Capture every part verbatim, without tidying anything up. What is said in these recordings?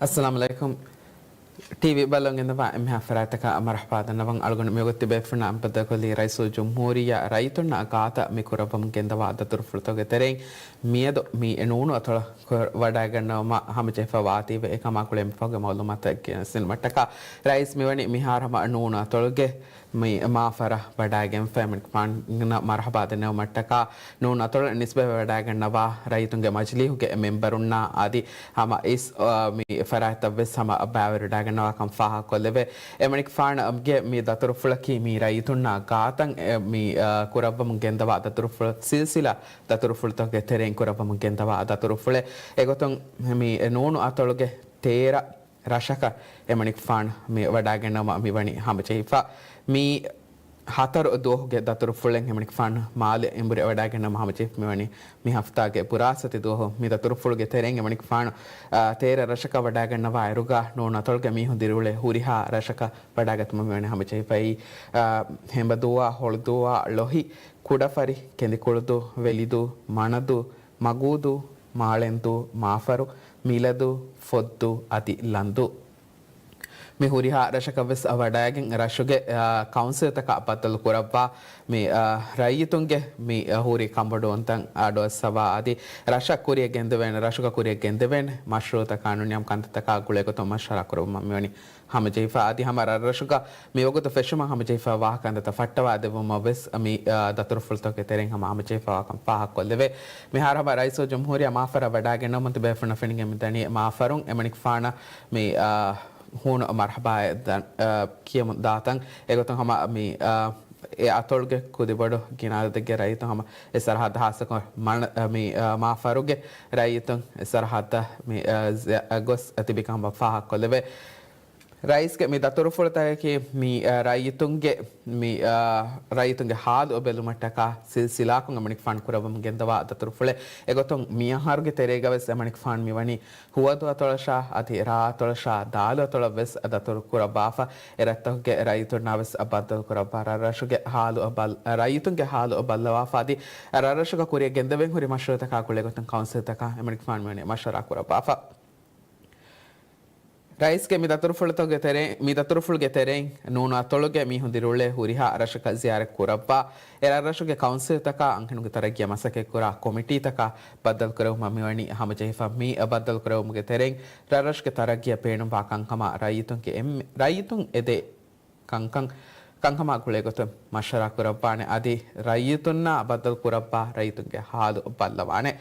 އައްސަލާމު ޢަލައިކުމް. ޓީވީ ބަލަން ގެންދަވާ އެންމެހާ ފަރާތްތަކަށް މަރުޙަބާ ދަންނަވަން. އަޅުގަނޑު މިވަގުތު ބޭފުޅުންނާ ބައްދަލުކޮށްލީ ރައީސުލްޖުމްހޫރިއްޔާ ރައްޔިތުންނާ ގާތަށް މި ކުރައްވަމުން ގެންދަވާ ދަތުރުފުޅުތަކުގެ ތެރެއިން މިއަދު މި ނޫނު އަތޮޅަށް ވަޑައިގަންނަވަމަށް ހަމަޖެހިފަ ވާތީވެ، އެކަމާ ގުޅޭ މިފަހުގެ މައުލޫމާތުތައް ގެނެސްދިނުމަށްޓަކާ، ރައީސް މިވަނީ މިހާރު ހަމަ ނޫނު އަތޮޅުގެ މި މާފަރަށް ވަޑައިގެންފަ އެމަނިކުފާނަށް މަރުޙަބާ ދެންނެވުމަށްޓަކާ، ނޫނު އަތޮޅަށް ނިސްބަތްވެ ވަޑައިގަންނަވާ ރައްޔިތުންގެ މަޖިލީހުގެ މެންބަރުންނާ އަދި ހަމަ އިސް، އާ، މި ފަރާތްތައްވެސް ހަމަ ބައިވެރިވެވަޑައިގަންނަވާކަން ފާހަގަކޮށްލެވޭ. އެމަނިކުފާނުގެ މި ދަތުރުފުޅަކީ މި ރައްޔިތުންނާ ގާތަށް، އެ، މި، އާ، ކުރައްވަމުން ގެންދަވާ ދަތުރުފުޅު ސިލްސިލާ ދަތުރުފުޅުތަކުގެ ތެރެއިން ކުރައްވަމުން ގެންދަވާ ދަތުރުފުޅެއް. އެގޮތުން މި ނޫނު އަތޮޅުގެ ތޭރަ ރަށަކަށް އެމަނިކުފާނު މި ވަޑައިގަންނަވުމަށް މިވަނީ ހަމަޖެހިފަ. މި ހަތަރު ދުވަހުގެ ދަތުރުފުޅެއް އެމަނިކުފާނު މާލެ އެނބުރި ވަޑައިގަންނަވުމަށް ހަމަޖެހިފަ މިވަނީ މި ހަފްތާގެ ބުރާސް ދުވަހު. މި ދަތުރުފުޅުގެ ތެރެއިން އެމަނިކުފާނު، އާ، ތޭރަ ރަށަކަށް ވަޑައިގަންނަވާ އިރުގަ ނޫނު އަތޮޅުގަ މީހުން ދިރިއުޅޭ ހުރިހާ ރަށަކަށް ވަޑައިގަތުމަށް މިވަނީ ހަމަޖެހިފައި. އާ، ހެނބަދޫއާ، ހޮޅުދޫއާ، ޅޮހި، ކުޑަފަރި، ކެނދިކުޅުދޫ، ވެލިދޫ، މަނަދޫ، މަގޫދޫ، މާޅެންދޫ، މާފަރު، މިލަދޫ، ފޮއްދޫ އަދި ލަންދޫ. މި ހުރިހާ ރަށަކަށްވެސް ވަޑައިގެން ރަށުގެ، އާ، ކައުންސިލްތަކަށް ބައްދަލު ކުރައްވާ މި، އާ، ރައްޔިތުންގެ މި، އާ، ހުރި ކަނބޮޑުވުންތައް އަޑުއައްސަވާ އަދި ރަށަށް ކުރިއަށް ގެންދެވޭނެ، ރަށުގަ ކުރިއަށް ގެންދެވޭނެ މަޝްރޫއުތަކާ ނޫނީ ހަމަ ކަންތައްތަކާ ގުޅޭގޮތުން މަޝްވަރާ ކުރައްވަމުން މިވަނީ ހަމަޖެހިފަ. އަދި ހަމަ ރަށްރަށުގަ މިވަގުތު ފެށުމަށް ހަމަޖެހިފަ ވާހަކަ ކަންތައްތައް ފައްޓަވާ ދެއްވުމަށް ވެސް މި، އާ، ދަތުރުފުޅުތަކުގެ ތެރެއިން ހަމަ ހަމަޖެހިފަ ވާކަން ފާހަގަކޮށްލެވޭ. މިހާރު ހަމަ ރައީސުލްޖުމްހޫރިއްޔާ މާފަރަށް ވަޑައިގެންނަވަމުން ތިބޭފުޅުންނަށް ފެނިގެން މިދަނީ މާފަރުން އެމަނިކުފާނަށް މި، އާ، ހޫނު މަރުޙަބާއެއް ދަން-، އާ، ކިޔަމުން ދާތަން. އެގޮތުން ހަމަ މި، އާ، އެ އަތޮޅުގެ ކުދިބޮޑު ގިނަ އަދަދެއްގެ ރައްޔިތުން ހަމަ އެ ސަރަހައްދަށް ހާއްސަކޮށް މަނަ-، އާ، މި، އާ، މާފަރުގެ ރައްޔިތުން އެ ސަރަހައްދަށް މި، އާ، ޒެ-، އާ، ގޮސް ތިބިކަން ހަމަ ފާހަގަކޮށްލެވޭ. ރައީސްގެ މި ދަތުރުފުޅުތަކަކީ މި، އާ، ރައްޔިތުންގެ މި، އާ، ރައްޔިތުންގެ ހާލު ބެލުމަށްޓަކާ ސިލްސިލާކޮށް އެމަނިކުފާނު ކުރައްވަމުން ގެންދަވާ ދަތުރުފުޅެއް. އެގޮތުން މި އަހަރުގެ ތެރޭގަވެސް އެމަނިކުފާނު މިވަނީ ހުވަދު އަތޮޅަށާ އަދި ރާ އަތޮޅަށާ ދާލު އަތޮޅަށްވެސް ދަތުރު ކުރައްވާފަ، އެ ރަށްތަކުގެ ރައްޔިތުންނާވެސް ބައްދަލު ކުރައްވާ ރަށްރަށުގެ ހާލު ބަލް-، ރައްޔިތުންގެ ހާލު ބައްލަވާފަ އަދި ރަށްރަށުގަ ކުރިއަށް ގެންދެވެން ހުރި މަޝްރޫއުތަކާ ގުޅޭގޮތުން ކައުންސިލްތަކާ އެމަނިކުފާނު މިވަނީ މަޝްވަރާ ކުރައްވާފަ. ރައީސްގެ މި ދަތުރުފުޅުތަކުގެ ތެރެއިން، މި ދަތުރުފުޅުގެ ތެރެއިން ނޫނު އަތޮޅުގެ މީހުން ދިރިއުޅޭ ހުރިހާ ރަށަކަށް ޒިޔާރަތް ކުރައްވާ، އެ ރަށްރަށުގެ ކައުންސިލްތަކާ އަންހެނުންގެ ތަރައްގީއަށް މަސައްކަތްކުރާ ކޮމިޓީތަކާ ބައްދަލުކުރެވުމަށް މިވަނީ ހަމަޖެހިފަ. މި ބައްދަލުކުރެވުމުގެ ތެރެއިން ރަށްރަށުގެ ތަރައްގީއަށް ބޭނުންވާ ކަންކަމާ ރައްޔިތުންގެ އެންމެ، ރައްޔިތުން އެދޭ ކަންކަން، ކަންކަމާ ގުޅޭގޮތުން މަޝްވަރާ ކުރައްވާނެ އަދި ރައްޔިތުންނާ ބައްދަލު ކުރައްވާ ރައްޔިތުންގެ ހާލު ބައްލަވާނެ.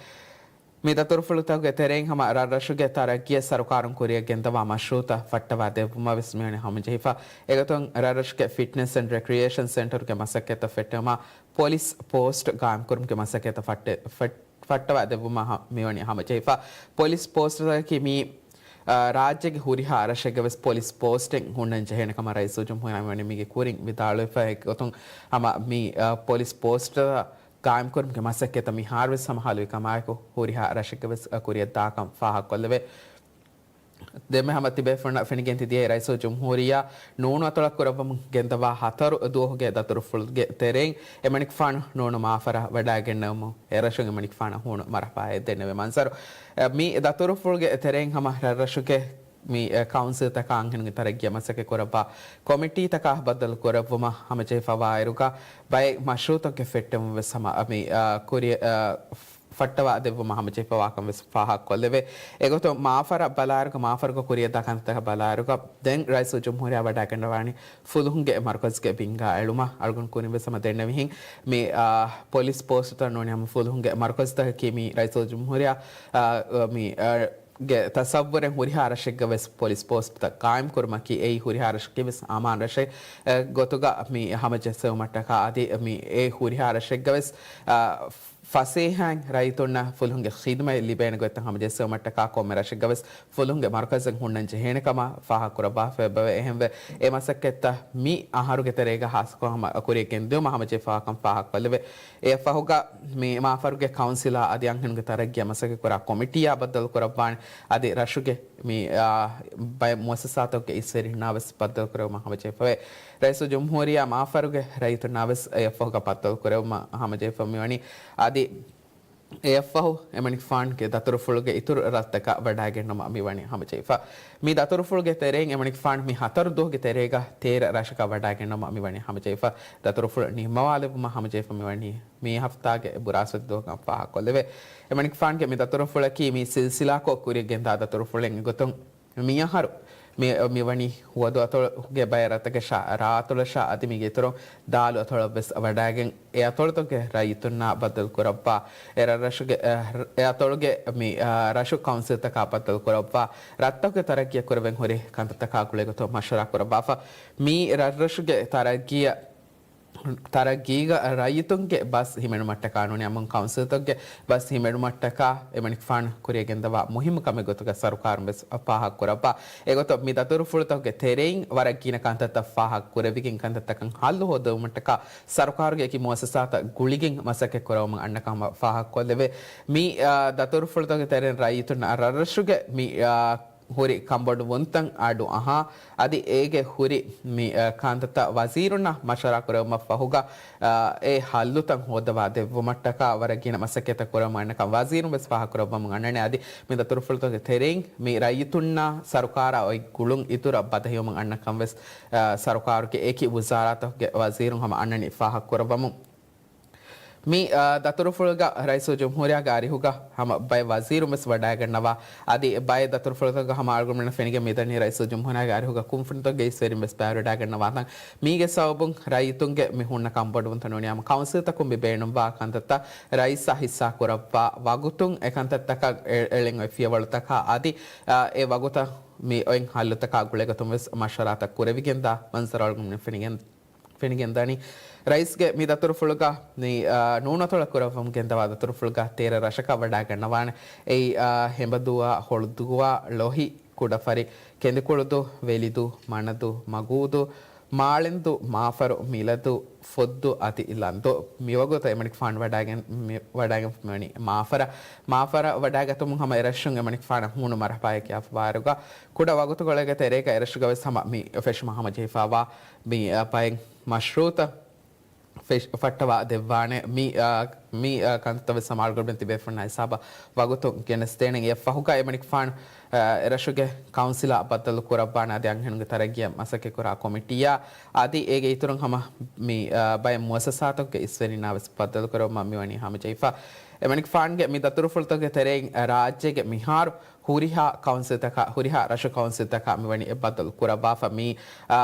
މި ދަތުރުފުޅުތަކުގެ ތެރެއިން ހަމަ ރަށްރަށުގެ ތަރައްގީއަށް ސަރުކާރުން ކުރިއަށް ގެންދަވާ މަޝްރޫއުތައް ފައްޓަވާ ދެއްވުމަށް ވެސް މިވަނީ ހަމަޖެހިފަ. އެގޮތުން ރަށްރަށުގެ ފިޓްނެސް އެންޑް ރެކްރިއޭޝަން ސެންޓަރުގެ މަސައްކަތްތައް ފެއްޓެވުމަށް ޕޮލިސް ޕޯސްޓް ގާއިމްކުރުމުގެ މަސައްކަތްތައް ފައްޓެ-، ފައް-، ފައްޓަވާ ދެއްވުމަށް ހަ-، މިވަނީ ހަމަޖެހިފަ. ޕޮލިސް ޕޯސްޓްތަކަކީ މި، އާ، ރާއްޖޭގެ ހުރިހާ ރަށެއްގަވެސް ޕޮލިސް ޕޯސްޓެއް ހުންނަން ޖެހޭނެ ކަމަށް ރައީސުލްޖުމްހޫރިއްޔާ މިވަނީ މީގެ ކުރިން ވިދާޅުވެފަ. އެގޮތުން ހަމަ މި، އާ، ޕޮލިސް ޕޯސްޓް ގާއިމްކުރުމުގެ މަސައްކަތްތައް މިހާރުވެސް ހަމަހާލުވި ކަމާއެކު، ހުރިހާ ރަށެއްގަވެސް ކުރިއަށްދާކަން ފާހަގަކޮށްލެވޭ. ދެންމެ ހަމަ ތިބޭފުޅުންނަށް ފެނިގެން ތިދިޔައީ ރައީސުލްޖުމްހޫރިއްޔާ ނޫނު އަތޮޅަށް ކުރައްވަމުން ގެންދަވާ ހަތަރު ދުވަހުގެ ދަތުރުފުޅުގެ ތެރެއިން އެމަނިކުފާނު ނޫނު މާފަރަށް ވަޑައިގެންނެވުމުން އެރަށުން އެމަނިކުފާނަށް ހޫނު މަރުޙަބާއެއް ދެންނެވި މަންޒަރު. މި ދަތުރުފުޅުގެ ތެރެއިން ހަމަ ރަށްރަށުގެ މި، އެ، ކައުންސިލްތަކާ އަންހެނުންގެ ތަރައްގީއަށް މަސައްކަތް ކުރައްވާ ކޮމިޓީތަކާ ބައްދަލު ކުރެއްވުމަށް ހަމަޖެހިފަވާއިރުގަ، ބައެއް މަޝްރޫއުތަކުގެ ފެއްޓެވުން ވެސް ހަމަ މި، އާ، ކުރި-، އާ، ފައްޓަވާ ދެއްވުމަށް ހަމަޖެހިފަވާކަން ވެސް ފާހަގަކޮށްލެވޭ. އެގޮތުން މާފަރަށް ބަލާއިރުގަ މާފަރުގަ ކުރިއަށްދާ ކަންތައްތަކަށް ބަލާއިރުގަ، ދެން ރައީސުލްޖުމްހޫރިއްޔާ ވަޑައިގަންނަވާނީ ފުލުހުންގެ މަރުކަޒުގެ ބިންގާ އެޅުމަށް. އަޅުގަނޑު ކުރިން ވެސް ހަމަ ދެންނެވިހެން މި، އާ، ޕޮލިސް ޕޯސްޓުތައް ނޫނީ ހަމަ ފުލުހުންގެ މަރުކަޒުތަކަކީ މި ރައީސުލްޖުމްހޫރިއްޔާ، އާ، މި، އާ، ގެ ތަސައްވުރެއް ހުރިހާ ރަށެއްގަ ވެސް ޕޮލިސް ޕޯސްޓްތައް ގާއިމް ކުރުމަކީ އެއީ ހުރިހާ ރަށެއްގެ ވެސް އަމާން ރަށެއް، އެ، ގޮތުގަ މި ހަމަޖެއްސެވުމަށްޓަކާ އަދި މި އެ ހުރިހާ ރަށެއްގަ ވެސް، އަ، ފަސޭހައިން ރައްޔިތުންނަށް ފުލުހުންގެ ޚިދުމަތް ލިބޭނެ ގޮތްތައް ހަމަޖެއްސެވުމަށްޓަކާ ކޮންމެ ރަށެއްގަ ވެސް ފުލުހުންގެ މަރުކަޒެއް ހުންނަން ޖެހޭނެ ކަމަށް ފާހަގަ ކުރައްވާފަ އެބަވޭ. އެހެންވެ، އެ މަސައްކަތްތައް މި އަހަރުގެ ތެރޭގަ ހާއްސަކޮށް ހަމަ ކުރިއަށް ގެންދިއުމަށް ހަމަޖެހިފަވާކަން ފާހަގަކޮށްލެވޭ. އެއަށްފަހުގަ މި މާފަރުގެ ކައުންސިލާ އަދި އަންހެނުންގެ ތަރައްގީއަށް މަސައްކަތްކުރާ ކޮމިޓީއާ ބައްދަލުކުރައްވާނެ. އަދި ރަށުގެ މި، އާ، ބައެއް މުއައްސަސާތަކުގެ އިސްވެރިންނާ ވެސް ބައްދަލުކުރެވުމަށް ހަމަޖެހިފަވޭ. ރައީސުލްޖުމްހޫރިއްޔާ މާފަރުގެ ރައްޔިތުންނާ ވެސް އެއަށްފަހުގަ ބައްދަލުކުރެވުމަށް ހަމަޖެހިފަ މިވަނީ. އަދި އެއަށްފަހު އެމަނިކުފާނުގެ ދަތުރުފުޅުގެ އިތުރު ރަށްތަކަށް ވަޑާގެންނަމަ މިވަނީ ހަމަޖެހިފަ. މި ދަތުރުފުޅުގެ ތެރެއިން އެމަނިކުފާނު މި ހަތަރު ދުވަހުގެ ތެރޭގަ ތޭރަ ރަށަކަށް ވަޑާގެންނަމަ މިވަނީ ހަމަޖެހިފަ. ދަތުރުފުޅު ނިންމަވާލެއްވުމަށް ހަމަޖެހިފަ މިވަނީ މި ހަފްތާގެ ބުރާސްފަތި ދުވަހުގަ ފާހަގަކޮށްލެވޭ. އެމަނިކުފާނުގެ މި ދަތުރުފުޅަކީ މި ސިލްސިލާކޮށް ކުރިއަށް ގެންދާ ދަތުރުފުޅެއް އެގޮތުން މިއަހަރު މި، މިވަނީ ހުވަދު އަތޮޅުގެ ބައެއް ރަށްތަކަށާ، ރާ އަތޮޅަށާ އަދި މީގެ އިތުރުން ދާލު އަތޮޅަށް ވެސް ވަޑާގެން، އެ އަތޮޅުތަކުގެ ރައްޔިތުންނާ ބައްދަލު ކުރައްވާ، އެ ރަށްރަށުގެ، އެ، އެ އަތޮޅުގެ މި، އާ، ރަށު ކައުންސިލްތަކާ ބައްދަލު ކުރައްވާ، ރަށްތަކުގެ ތަރައްގީއަށް ކުރެވެން ހުރި ކަންތައްތަކާ ގުޅޭގޮތުން މަޝްވަރާ ކުރައްވާފަ. މި ރަށްރަށުގެ ތަރައްގީއަށް ތަރައްގީގަ ރައްޔިތުންގެ ބަސް ހިމެނުމަށްޓަކާ ނޫނީ އަމުން ކައުންސިލްތަކުގެ ބަސް ހިމެނުމަށްޓަކާ އެމަނިކުފާނު ކުރިއަށް ގެންދަވާ މުހިއްމު ކަމެއް ގޮތުގަ ސަރުކާރުން ވެސް ފާހަގަކުރައްވާ. އެގޮތަށް މި ދަތުރުފުޅުތަކުގެ ތެރެއިން ވަރަށް ގިނަ ކަންތައްތައް ފާހަގަކުރެވިގެން ކަންތައްތަކަށް ހައްލު ހޯދުމަށްޓަކާ ސަރުކާރުގެ އެކި މުއައްސަސާތައް ގުޅިގެން މަސައްކަތް ކުރައްވަމުން އަންނަ ކަމަށް ފާހަގަކޮށްލެވޭ. މި، އާ، ދަތުރުފުޅުތަކުގެ ތެރެއިން ރައްޔިތުންނަށް ރަށްރަށުގެ މި، އާ، ހުރި ކަންބޮޑުވުންތައް އަޑު އަހާ، އަދި އޭގެ ހުރި މި، އަ، ކަންތައްތައް ވަޒީރުންނާ މަޝްވަރާ ކުރެވުމަށް ފަހުގަ، އަ، އެ ހައްލުތައް ހޯއްދަވާ ދެއްވުމަށްޓަކާ ވަރަށް ގިނަ މަސައްކަތްތައް ކުރަމުން އަންނަކަން ވަޒީރުން ވެސް ފާހަގަކުރައްވަމުން އަންނަނީ. އަދި މި ދަތުރުފުޅުތަކުގެ ތެރެއިން މި ރައްޔިތުންނާ ސަރުކާރާ އޮތް ގުޅުން އިތުރަށް ބަދަހިވަމުން އަންނަކަން ވެސް، އަ، ސަރުކާރުގެ އެކި ވުޒާރާތަކުގެ ވަޒީރުން ހަމަ އަންނަނީ ފާހަގަކުރައްވަމުން. މި، އާ، ދަތުރުފުޅުގަ ރައީސުލްޖުމްހޫރިއްޔާގެ އަރިހުގަ ހަމަ ބައެއް ވަޒީރުން ވެސް ވަޑާގަންނަވާ، އަދި ބައެއް ދަތުރުފުޅުތަކުގަ ހަމަ އަޅުގަނޑުމެންނަށް ފެނިގެން މިދަނީ ރައީސުލްޖުމްހޫރިއްޔާގެ އަރިހުގަ ކުންފުނިތަކުގެ އިސްވެރިން ވެސް ބައިވެރިވަޑާގަންނަވާތަން. މީގެ ސަބަބުން ރައްޔިތުންގެ މި ހުންނަ ކަންބޮޑުވުންތައް ނޫނީ ހަމަ ކައުންސިލްތަކުން މި ބޭނުންވާ ކަންތައްތައް ރައީސާ ހިއްސާ ކުރައްވާ ވަގުތުން އެ ކަންތައްތަކަށް އެ-، އެޅެން އޮތް ފިޔަވަޅުތަކާ އަދި، އާ، އެ ވަގުތަށް މި އޮތް ހައްލުތަކާ ގުޅޭގޮތުން ވެސް މަޝްވަރާތައް ކުރެވިގެންދާ މަންޒަރު އަޅުގަނޑުމެން ފެނިގެން ފެނިގެންދަނީ. ރައީސްގެ މި ދަތުރުފުޅުގަ މި، އާ، ނޫނަތޮޅަށް ކުރައްވަމުން ގެންދަވާ ދަތުރުފުޅުގަ ތޭރަ ރަށަކަށް ވަޑާގަންނަވާނެ. އެއީ، އާ، ހެނބަދޫއާ، ހޮޅުދޫއާ، ލޮހި، ކުޑަފަރި، ކެނދިކުޅުދޫ، ވެލިދޫ، މަނަދޫ، މަގޫދޫ، މާޅެންދޫ، މާފަރު، މިލަދޫ، ފޮއްދޫ އަދި ލަންދޫ. މިވަގުތަށް އެމަނިކުފާނު ވަޑާގެން، މި-، ވަޑާގެން މިވަނީ މާފަރަށް. މާފަރަށް ވަޑާގަތުމުން ހަމަ އެރަށުން އެމަނިކުފާނަށް ހޫނު މަރުޙަބާއެކި އަވާރުގަ ކުޑަ ވަގުތުކޮޅެއްގެ ތެރޭގަ އެރަށުގަ ވެސް ހަމަ މި ފެށުމަށް ހަމަޖެހިފައިވާ މި، އަ، ބައެއް މަޝްރޫޢުތައް ފެށް-، ފައްޓަވާ ދެއްވާނެ. މި، އަ، މި، އަ، ކަންތައް ވެސް ހަމަ އަޅުގަނޑުމެން ތިބޭފުޅުންނާ ހިސާބަށް ވަގުތުން ގެނެސްދޭނެ. އެއަށްފަހުގަ އެމަނިކުފާނު، އަ، އެރަށުގެ ކައުންސިލާ ބައްދަލު ކުރައްވާނެ އަދި އަންހެނުންގެ ތަރައްގީއަށް މަސައްކަތްކުރާ ކޮމިޓީއާ އަދި އޭގެ އިތުރުން ހަމަ މި، އަ، ބައެއް މުއައްސަސާތަކުގެ އިސްވެރިންނާ ވެސް ބައްދަލު ކުރެވުމަށް މިވަނީ ހަމަޖެހިފަ. އެމަނިކުފާނުގެ މި ދަތުރުފުޅުތަކުގެ ތެރެއިން ރާއްޖޭގެ މިހާރު ހުރިހާ ކައުންސިލްތަކާ، ހުރިހާ ރަށު ކައުންސިލްތަކާ މިވަނީ އެއްބައްދަލު ކުރައްވާފަ. މި، އާ،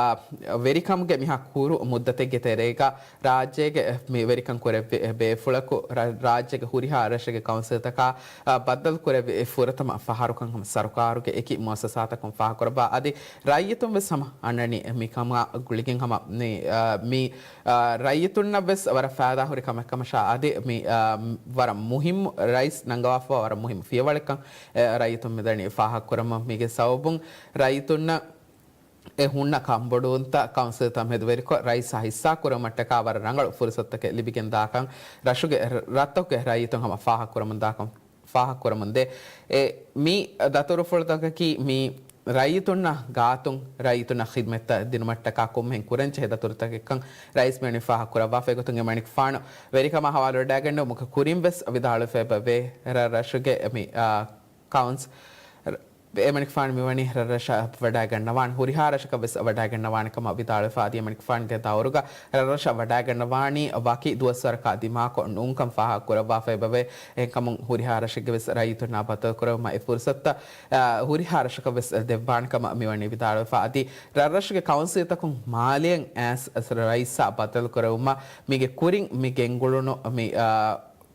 ވެރިކަމުގެ މިހާ ކުރު މުއްދަތެއްގެ ތެރޭގަ ރާއްޖޭގެ މި ވެރިކަން ކުރެއްވި ބޭފުޅަކު ރަ-، ރާއްޖޭގެ ހުރިހާ ރަށެއްގެ ކައުންސިލްތަކާ، އާ، ބައްދަލު ކުރެއްވި ފުރަތަމަ ފަހަރުކަން ހަމަ ސަރުކާރުގެ އެކި މުއައްސަސާތަކުން ފާހަގަކުރައްވާ. އަދި ރައްޔިތުން ވެސް ހަމަ އަންނަނީ މިކަމާ ގުޅިގެން ހަމަ މި، އާ، މި، އާ، ރައްޔިތުންނަށް ވެސް ވަރަށް ފައިދާހުރި ކަމެއް ކަމަށާ އަދި މި، އާ، ވަރަށް މުހިއްމު ރައީސް ނަންގަވާފައިވާ ވަރަށް މުހިއްމު ފިޔަވަޅެއްކަން އެ، ރައްޔިތުން މިދަނީ ފާހަގަކުރަމުން. މީގެ ސަބަބުން ރައްޔިތުންނަށް އެ ހުންނަ ކަންބޮޑުވުންތައް ކައުންސިލްތައް މެދުވެރިކޮށް ރައީސާ ހިއްސާ ކުރުމަށްޓަކާ ވަރަށް ރަނގަޅު ފުރުސަތުތަކެއް ލިބިގެން ދާކަން ރަށުގެ ރަށްތަކުގެ ރައްޔިތުން ހަމަ ފާހަގަކުރަމުން ދާކަން ފާހަގަކުރަމުންދޭ. އެ، މި ދަތުރުފުޅުތަކަކީ މި ރައްޔިތުންނަށް ގާތުން ރައްޔިތުންނަށް ޚިދްމަތްތައް ދިނުމަށްޓަކާ ކޮންމެހެން ކުރަންޖެހޭ ދަތުރުތަކެއްކަން ރައީސް މިވަނީ ފާހަގަކުރައްވާފަ. އެގޮތުން އެމަނިކުފާނު ވެރިކަމާ ހަވާލުވެވަޑައިގެންނެވުމުގެ ކުރިން ވެސް ވިދާޅުވެފައިވޭ ރަށްރަށުގެ މި، އާ، ކައުންސް-، އެމަނިކުފާނު މިވަނީ ރަށްރަށަށް ވަޑައިގަންނަވާނެ، ހުރިހާ ރަށަކަށް ވެސް ވަޑައިގަންނަވާނެ ކަމަށް ވިދާޅުވެފަ. އަދި އެމަނިކުފާނުގެ ދައުރުގަ ރަށްރަށަށް ވަޑައިގަންނަވާނީ ވަކި ދުވަސްވަރަކާ ދިމާކޮށް ނޫންކަން ފާހަގަކުރައްވާފައިވެވޭ. އެހެންކަމުން ހުރިހާ ރަށެއްގެ ވެސް ރައްޔިތުންނާ ބައްދަލުކުރެވުމަށް އެ ފުރުސަތުތައް، އާ، ހުރިހާ ރަށަކަށް ވެސް ދެއްވާނެ ކަމަށް މިވަނީ ވިދާޅުވެފަ. އަދި ރަށްރަށުގެ ކައުންސިލްތަކުން މާލެއަށް އައިސް ރައީސާ ބައްދަލުކުރެވުމަށް މީގެ ކުރިން މި ގެންގުޅުނު މި، އާ،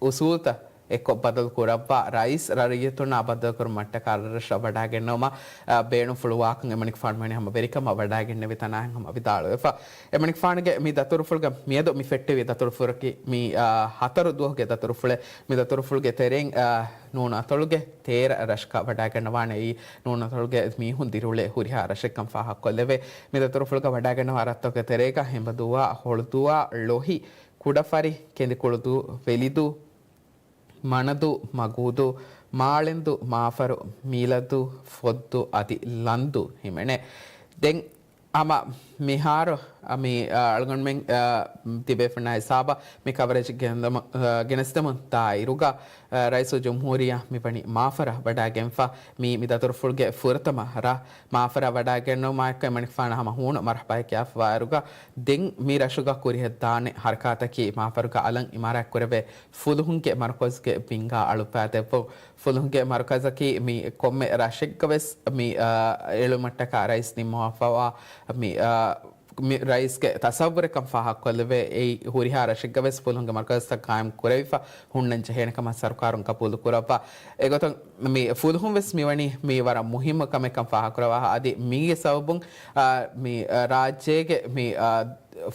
އުސޫލްތައް އެއްކޮށް ބަދަލު ކުރައްވާ ރައީސް ރައްޔިތުންނާ ބައްދަލުކުރުމަށްޓަކާ ރަށްރަށަށް ވަޑައިގެންނެވުމަށް، އަ، ބޭނުންފުޅުވާކަން އެމަނިކުފާނު މިވަނީ ހަމަ ވެރިކަމަށް ވަޑައިގެންނެވި ތަނާހެން ހަމަ ވިދާޅުވެފަ. އެމަނިކުފާނުގެ މި ދަތުރުފުޅުގެ މިއަދު މި ފެއްޓެވި ދަތުރުފުޅަކީ މި، އަ، ހަތަރު ދުވަހުގެ ދަތުރުފުޅެއް. މި ދަތުރުފުޅުގެ ތެރެއިން، އަ، ނޫނު އަތޮޅުގެ ތޭރަ ރަށަކަށް ވަޑައިގަންނަވާނެ. އެއީ ނޫނު އަތޮޅުގެ މީހުން ދިރިއުޅޭ ހުރިހާ ރަށެއްކަން ފާހަގަކޮށްލެވޭ. މި ދަތުރުފުޅުގަ ވަޑައިގަންނަވާ ރަށްތަކުގެ ތެރޭގަ ހެނބަދޫއާ، ހޮޅުދޫއާ، ލޮހި، ކުޑަފަރި، ކެނދިކުޅުދޫ، ވެލިދޫ، މަނަދޫ، މަގޫދޫ، މާޅެންދޫ، މާފަރު، މީލަދޫ، ފޮއްދޫ އަދި ލަންދޫ ހިމެނޭ. ދެން ހަމަ މިހާރު މި، އަ، އަޅުގަނޑުމެން، އަ، ތިބޭފުންނާ ހިސާބަށް މި ކަވަރޭޖް ގެންދަމު-، އަ، ގެނެސްދެމުން ދާއިރުގަ، އަ، ރައީސުލްޖުމްހޫރިއްޔާ މިވަނީ މާފަރަށް ވަޑާގެންފަ. މީ މި ދަތުރުފުޅުގެ ފުރަތަމަ ރަށް. މާފަރަށް ވަޑާގެންނެވުމާއެކު އެމަނިކުފާނަށް ހަމަ ހޫނު މަރުޙަބާއެއް ކިޔާފަވާއިރުގަ، ދެން މި ރަށުގަ ކުރިއަށްދާނެ ހަރަކާތަކީ މާފަރުގަ އަލަށް އިމާރާތްކުރެވޭ ފުލުހުންގެ މަރުކަޒުގެ ބިންގާ އަޅުއްވާދެއްވުން. ފުލުހުންގެ މަރުކަޒަކީ މި ކޮންމެ ރަށެއްގަވެސް މި، އާ، އެޅުމަށްޓަކާ ރައީސް ނިންމަވާފަވާ މި، އާ، މި ރައީސްގެ ތަސައްވުރެއްކަން ފާހަގަކޮށްލެވޭ. އެއީ ހުރިހާ ރަށެއްގަވެސް ފުލުހުންގެ މަރުކަޒުތައް ޤާއިމް ކުރެވިފަ ހުންނަން ޖެހޭނެ ކަމަށް ސަރުކާރުން ގަބޫލު ކުރައްވާ. އެގޮތުން މި ފުލުހުން ވެސް މިވަނީ މީ ވަރަށް މުހިއްމު ކަމެއްކަން ފާހަގަކުރައްވާފަ. އަދި މީގެ ސަބަބުން، އާ، މި، އާ، ރާއްޖޭގެ މި، އާ،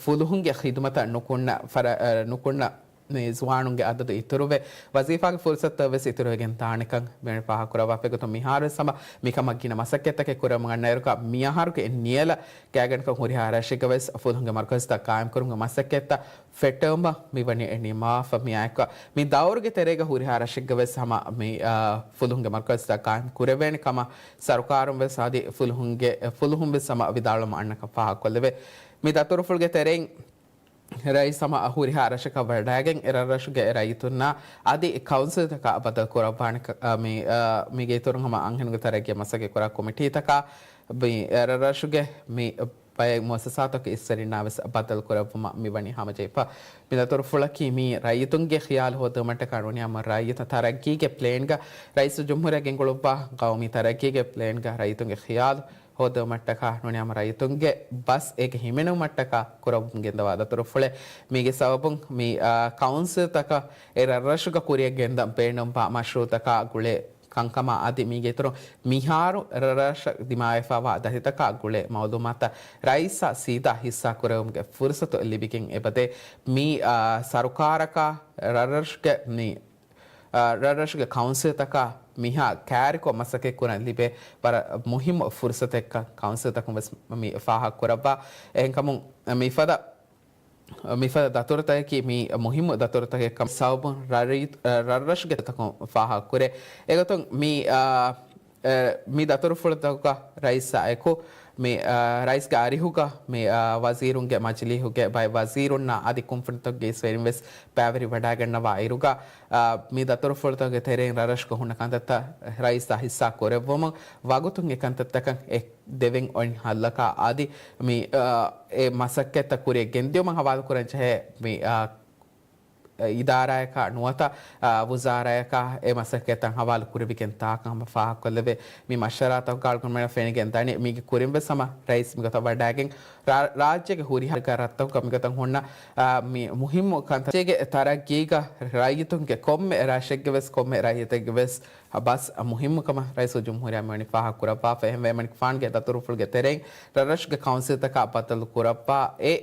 ފުލުހުންގެ ޚިދުމަތަށް ނުކުންނަ ފަރަ-، އާ، ނުކުންނަ މި ޒުވާނުންގެ އަދަދު އިތުރުވެ، ވަޒީފާގެ ފުރުސަތުތައް ވެސް އިތުރުވެގެން ދާނެކަން މިވަނީ ފާހަގަކުރައްވާފަ. އެގޮތުން މިހާރުވެސް ހަމަ މިކަމަށް ގިނަ މަސައްކަތްތަކެއް ކުރަމުން އަންނައިރުގަ މިއަހަރުގެ ނިޔަލަށް ގާތްގަނޑަކަށް ހުރިހާ ރަށެއްގަވެސް ފުލުހުންގެ މަރުކަޒުތައް ޤާއިމްކުރުމުގެ މަސައްކަތްތައް ފެއްޓެވުމަށް މިވަނީ ނިންމަވާފަ. މިއާއެކު މި ދައުރުގެ ތެރޭގަ ހުރިހާ ރަށެއްގަވެސް ހަމަ މި، އާ، ފުލުހުންގެ މަރުކަޒުތައް ޤާއިމް ކުރެވޭނެ ކަމަށް ސަރުކާރުން ވެސް އަދި ފުލުހުންގެ، ފުލުހުން ވެސް ހަމަ ވިދާޅުވަމުން އަންނަކަން ފާހަގަކޮށްލެވޭ. މި ދަތުރުފުޅުގެ ތެރެއިން ރައީސް ހަމަ ހުރިހާ ރަށަކަށް ވަޑައިގެން، އެ ރަށްރަށުގެ ރައްޔިތުންނާ އަދި ކައުންސިލްތަކާ ބަދަލު ކުރައްވާނެ ކަ-، މި، އާ، މީގެ އިތުރުން ހަމަ އަންހެނުންގެ ތަރައްގީ މަސައްކަތް ކުރާ ކޮމިޓީތަކާ، މި، އެ ރަށްރަށުގެ މި ބައެއް މުއައްސަސާތަކުގެ އިސްވެރިންނާ ވެސް ބަދަލު ކުރެއްވުމަށް މިވަނީ ހަމަޖެހިފަ. މި ދަތުރުފުޅަކީ މީ ރައްޔިތުންގެ ޚިޔާލު ހޯދުމަށްޓަކާ ނޫނީ ހަމަ ރައްޔިތު ތަރައްގީގެ ޕްލޭންގަ ރައީސުލްޖުމްހޫރިއްޔާ ގެންގުޅުއްވާ ޤައުމީ ތަރައްގީގެ ޕްލޭންގަ ރައްޔިތުންގެ ޚިޔާލު ހޯދުމަށްޓަކާ ނޫނީ ހަމަ ރައްޔިތުންގެ ބަސް އޭގެ ހިމެނުމަށްޓަކާ ކުރައްވަމުން ގެންދަވާ ދަތުރުފުޅެއް. މީގެ ސަބަބުން މި، އާ، ކައުންސިލްތަކަށް އެ ރަށްރަށުގަ ކުރިއަށް ގެންދަން ބޭނުންވާ މަޝްރޫއުތަކާ ގުޅޭ ކަންކަމާ އަދި މީގެ އިތުރުން މިހާރު ރަށްރަށަށް ދިމާވެފަވާ ދަތިތަކާ ގުޅޭ މައުލޫމާތަށް ރައީސާ ސީދާ ހިއްސާ ކުރެވުމުގެ ފުރުސަތު ލިބިގެން އެބަދޭ. މީ، އާ، ސަރުކާރަކާ ރަށްރަށުގެ މި، އާ، ރަށްރަށުގެ ކައުންސިލްތަކާ މިހާ ކައިރިކޮށް މަސައްކަތް ކުރަން ލިބޭ ވަރަށް މުހިއްމު ފުރުސަތެއްކަން ކައުންސިލްތަކުން ވެސް މި ފާހަގަ ކުރައްވާ. އެހެންކަމުން މިފަދަ މިފަދަ ދަތުރުތަކަކީ މީ މުހިއްމު ދަތުރުތަކެއްކަމަށް ސަބަބުން ރަށްރަށުގެ ތަކުން ފާހަގަކުރޭ. އެގޮތުން މި، އާ، އެ، މި ދަތުރުފުޅުތަކުގަ ރައީސާ އެކު މި، އާ، ރައީސްގެ އަރިހުގަ މި، އާ، ވަޒީރުންގެ މަޖިލީހުގެ ބައެއް ވަޒީރުންނާ އަދި ކުންފުނިތަކުގެ އިސްވެރިން ވެސް ބައިވެރިވަޑައިގަންނަވާ އިރުގަ، އާ، މި ދަތުރުފުޅުތަކުގެ ތެރެއިން ރަށްރަށުގަ ހުންނަ ކަންތައްތައް ރައީސާ ހިއްސާ ކުރެއްވުމުން ވަގުތުން އެ ކަންތައްތަކަށް އެ ދެވެން އޮތް ހައްލަކާ އަދި މި، އާ، އެ މަސައްކަތްތައް ކުރިއަށް ގެންދިޔުމަށް ހަވާލުކުރަން ޖެހޭ މި، އާ، އިދާރާއަކާ ނުވަތަ، އާ، ވުޒާރާއަކާ އެ މަސައްކަތްތައް ހަވާލު ކުރެވިގެން ތާކަން ހަމަ ފާހަގަކޮށްލެވޭ. މި މަޝްވަރާތަކުގަ އަޅުގަނޑުމެންނަށް ފެނިގެން ދަނީ މީގެ ކުރިން ވެސް ހަމަ ރައީސް މިގޮތަށް ވަޑައިގެން ރާ-، ރާއްޖޭގެ ހުރިހާ ރަށްތަކުގަ މިގޮތަށް ހުންނަ، އާ، މި މުހިއްމު ކަންތައް ރާއްޖޭގެ ތަރައްގީގަ ރައްޔިތުންގެ ކޮންމެ ރަށެއްގެ ވެސް ކޮންމެ ރައްޔިތެއްގެ ވެސް ބަސް މުހިއްމު ކަމަށް ރައީސުލްޖުމްހޫރިއްޔާ މިވަނީ ފާހަގަ ކުރައްވާފަ. އެހެންވެ، އެމަނިކުފާނުގެ ދަތުރުފުޅުގެ ތެރެއިން ރަށްރަށުގެ ކައުންސިލްތަކާ ބައްދަލު ކުރައްވާ އެ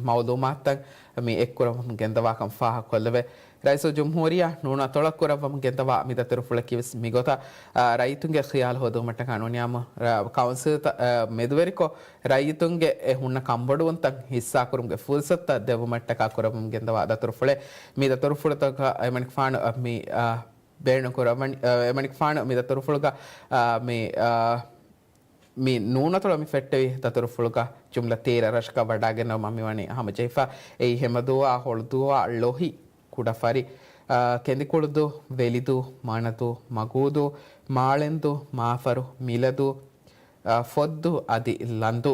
މައުލޫމާތުތައް މި އެއްކުރައްވަމުން ގެންދަވާކަން ފާހަގަކޮށްލެވޭ. ރައީސުލްޖުމްހޫރިއްޔާ ނޫނު އަތޮޅަށް ކުރައްވަމުން ގެންދަވާ މި ދަތުރުފުޅަކީ ވެސް މިގޮތަށް، އާ، ރައްޔިތުންގެ ޚިޔާލު ހޯދުމަށްޓަކާ ނޫނީ ހަމަ، އާ، ކައުންސިލްތައް، އާ، މެދުވެރިކޮށް، ރައްޔިތުންގެ އެ ހުންނަ ކަންބޮޑުވުންތައް ހިއްސާކުރުމުގެ ފުރުސަތުތައް ދެއްވުމަށްޓަކާ ކުރައްވަމުން ގެންދަވާ ދަތުރުފުޅެއް. މި ދަތުރުފުޅުތަކަށް އެމަނިކުފާނު، އާ، މި، އާ، ބޭނުންކުރައްވަން، އާ، އެމަނިކުފާނު މި ދަތުރުފުޅުގަ، އާ، މި، އާ، މި ނޫނަތޮޅަށް މި ފެއްޓެވި ދަތުރުފުޅުގަ ޖުމްލަ ތޭރަ ރަށަކަށް ވަޑައިގެންނެވުމަށް މިވަނީ ހަމަޖެހިފަ. އެއީ ހެމަދޫއާ، ހޮޅުދޫއާ، ޅޮހި، ކުޑަފަރި، އާ، ކެނދިކުޅުދޫ، ވެލިދޫ، މަނަދޫ، މަގޫދޫ، މާޅެންދޫ، މާފަރު، މިލަދޫ، އާ، ފޮއްދޫ އަދި ލަންދޫ.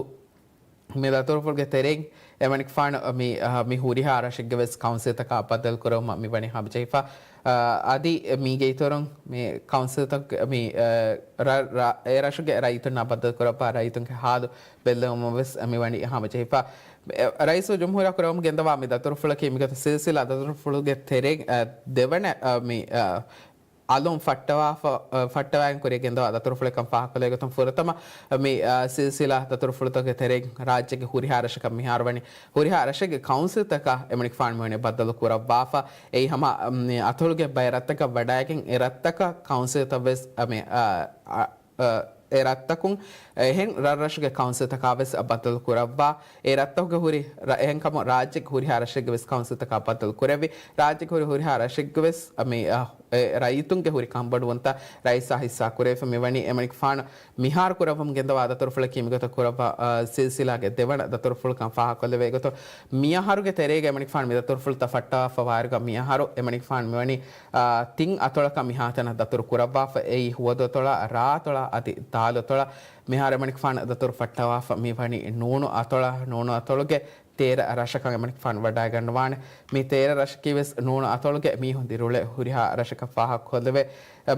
މި ދަތުރުފުޅުގެ ތެރެއިން އެމަނިކުފާނު މި، އާ، މި ހުރިހާ ރަށެއްގެ ވެސް ކައުންސިލްތަކާ ބައްދަލު ކުރެވުމަށް މިވަނީ ހަމަޖެހިފަ. އާ، އަދި މީގެ އިތުރުން މި ކައުންސިލްތަކުގެ މި، އާ، ރަ-، ރަ-، އެ ރަށުގެ ރައްޔިތުންނާ ބައްދަލު ކުރައްވާ ރައްޔިތުންގެ ހާލު ބެއްލެވުމަށް ވެސް މިވަނީ ހަމަޖެހިފަ. އެ، ރައީސުލްޖުމްހޫރިއްޔާ ކުރައްވަމުން ގެންދަވާ މި ދަތުރުފުޅަކީ މިގޮތަށް ސިލްސިލާ ދަތުރުފުޅުގެ ތެރެއިން، އަ، ދެވަނަ، އަ، މި، އަ، އަލުން ފައްޓަވާފަ-، އަ، ފައްޓަވައިގެން ކުރިއަށް ގެންދަވާ ދަތުރުފުޅެއްކަން ފާހަގަކޮށްލޭ ގޮތުން ފުރަތަމަ މި، އަ، ސިލްސިލާ ދަތުރުފުޅުތަކުގެ ތެރެއިން ރާއްޖޭގެ ހުރިހާ ރަށަކަށް މިހާރު ވަނީ ހުރިހާ ރަށެއްގެ ކައުންސިލްތަކަށް އެމަނިކުފާނު މިވަނީ ބައްދަލު ކުރައްވާފަ. އެއީ ހަމަ، މި އަތޮޅުގެ ބައެއް ރަށްތަކަށް ވަޑައިގެން އެ ރަށްތަކަށް ކައުންސިލްތައް ވެސް، އަ، މި، އަ، އަ، އަ، އެ ރަށްތަކުން އެހެން ރަށްރަށުގެ ކައުންސިލްތަކާ ވެސް ބައްދަލު ކުރައްވާ. އެ ރަށްތަކުގެ ހުރި ރަ-، އެހެންކަމުން ރާއްޖޭގެ ހުރިހާ ރަށެއްގެ ވެސް ކައުންސިލްތަކާ ބައްދަލު ކުރެއްވި. ރާއްޖޭގެ ހުރި ހުރިހާ ރަށެއްގެ ވެސް މި، އަ، އެ ރައްޔިތުންގެ ހުރި ކަންބޮޑުވުންތައް ރައީސާ ހިއްސާ ކުރެވިފަ މިވަނީ. އެމަނިކުފާނު މިހާރު ކުރައްވަމުން ގެންދަވާ ދަތުރުފުޅަކީ މިގޮތަށް ކުރައްވާ، އާ، ސިލްސިލާގެ ދެވަނަ ދަތުރުފުޅުކަން ފާހަގަކޮށްލެވޭ. އެގޮތުން މިއަހަރުގެ ތެރޭގަ އެމަނިކުފާނު މި ދަތުރުފުޅުތައް ފައްޓަވާފަ ވާއިރުގަ މިއަހަރު އެމަނިކުފާނު މިވަނީ، އާ، ތިން އަތޮޅަކަށް މިހާތަނަށް ދަތުރު ކުރައްވާފަ. އެއީ ހުވަދު އަތޮޅާ، ރާ އަތޮޅާ އަދި ދާލު އަތޮޅާ. މިހާރު އެމަނިކުފާނު ދަތުރު ފައްޓަވާފަ މިވަނީ ނޫނު އަތޮޅާ، ނޫނު އަތޮޅުގެ ތޭރަ ރަށަކަށް އެމަނިކުފާނު ވަޑައިގަންނަވާނެ. މި ތޭރަ ރަށަކީ ވެސް ނޫނު އަތޮޅުގެ މީހުން ދިރިއުޅޭ ހުރިހާ ރަށަކަށް ފާހަގަކޮށްލެވޭ.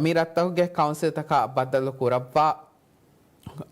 މި ރަށްތަކުގެ ކައުންސިލްތަކާ ބައްދަލު ކުރައްވާ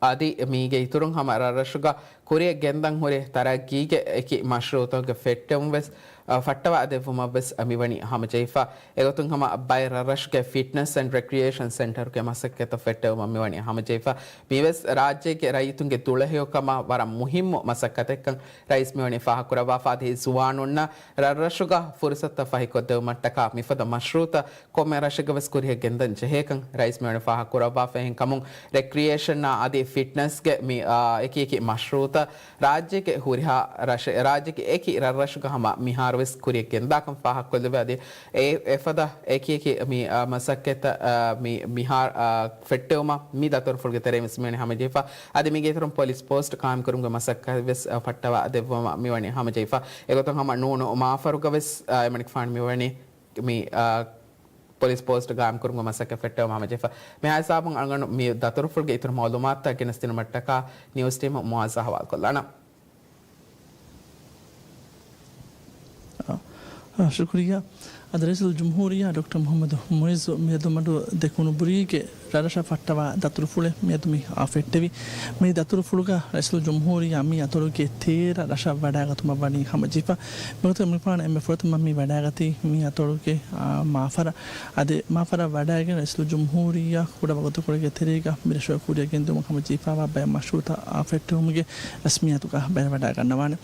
އަދި މީގެ އިތުރުން ހަމަ ރަށްރަށުގަ ކުރިއަށް ގެންދަން ހުރި ތަރައްގީގެ އެކި މަޝްރޫއުތަކުގެ ފެއްޓެވުން ވެސް، އަ، ފައްޓަވާ ދެއްވުމަށް ވެސް މިވަނީ ހަމަޖެހިފަ. އެގޮތުން ހަމަ ބައެއް ރަށްރަށުގެ ފިޓްނަސް އެންޑް ރެކްރިއޭޝަން ސެންޓަރުގެ މަސައްކަތްތައް ފެއްޓެވުމަށް މިވަނީ ހަމަޖެހިފަ. މިވެސް ރާއްޖޭގެ ރައްޔިތުންގެ ދުޅަހެޔޮކަމަށް ވަރަށް މުހިއްމު މަސައްކަތެއްކަން ރައީސް މިވަނީ ފާހަގަކުރައްވާފަ. އަދި ޒުވާނުންނަށް ރަށްރަށުގަ ފުރުސަތުތައް ފަހިކޮށްދެވުމަށްޓަކާ މިފަދަ މަޝްރޫއުތައް ކޮންމެ ރަށެއްގަ ވެސް ކުރިއަށް ގެންދަން ޖެހޭކަން ރައީސް މިވަނީ ފާހަގަކުރައްވާފަ. އެހެންކަމުން ރެކްރިއޭޝަންއާ އަދި ފިޓްނަސްގެ މި، އާ، އެކި އެކި މަޝްރޫއުތައް ރާއްޖޭގެ ހުރިހާ ރަށެ-، ރާއްޖޭގެ އެކި ރަށްރަށުގަ ހަމަ މިހާރު ވެސް ކުރިއަށް ގެންދާކަން ފާހަގަކޮށްލެވޭ. އަދި އެ އެފަދަ އެކި އެކި މި، އާ، މަސައްކަތްތައް، އާ، މި މިހާރު، އާ، ފެއްޓެވުމަށް މި ދަތުރުފުޅުގެ ތެރެއިން ވެސް މިވަނީ ހަމަޖެހިފަ. އަދި މީގެ އިތުރުން ޕޮލިސް ޕޯސްޓް ޤާއިމްކުރުމުގެ މަސައްކަތް ވެސް، އާ، ފައްޓަވާ ދެއްވުމަށް މިވަނީ ހަމަޖެހިފަ. އެގޮތުން ހަމަ ނޫނު މާފަރުގަ ވެސް، އާ، އެމަނިކުފާނު މިވަނީ މި، އާ، ޕޮލިސް ޕޯސްޓް ގާއިމްކުރުމުގެ މަސައްކަތް ފެއްޓެވުމަށް ހަމަޖެހިފަ. މިހާ ހިސާބުން އަޅުގަނޑު މި ދަތުރުފުޅުގެ އިތުރު މައުލޫމާތުތައް ގެނެސްދިނުމަށްޓަކާ ނިއުސް ޓީމު މުއާޒާ ހަވާލުކޮށްލާނަން. އާ، ޝުކުރިއްޔާ. އަދި ރައީސުލްޖުމްހޫރިއްޔާ ޑޮކްޓަރ މުޙައްމަދު މުޢިއްޒު މިއަދު މަޑު ދެކުނުބުރީގެ ރަށްރަށަށް ފައްޓަވާ ދަތުރުފުޅެއް މިއަދު މި، އާ، ފެއްޓެވި. މި ދަތުރުފުޅުގަ ރައީސުލްޖުމްހޫރިއްޔާ މި އަތޮޅުގެ ތޭރަ ރަށަށް ވަޑައިގަތުމަށް ވަނީ ހަމަޖެހިފަ. މިގޮތަށް އެމަނިކުފާނު އެންމެ ފުރަތަމަ މި ވަޑައިގަތީ މި އަތޮޅުގެ، އާ، މާފަރަށް. އަދި މާފަރަށް ވަޑައިގެން ރައީސުލްޖުމްހޫރިއްޔާ ކުޑަ ވަގުތުކޮޅެއްގެ ތެރޭގަ މި ރަށުގަ ކުރިއަށް ގެންދިއުމަށް ހަމަޖެހިފައިވާ ބައެއް މަޝްރޫއުތައް، އާ، ފެއްޓެވުމުގެ ރަސްމިއްޔާތުގަ ބައިވެވަޑައިގަންނަވާނެ.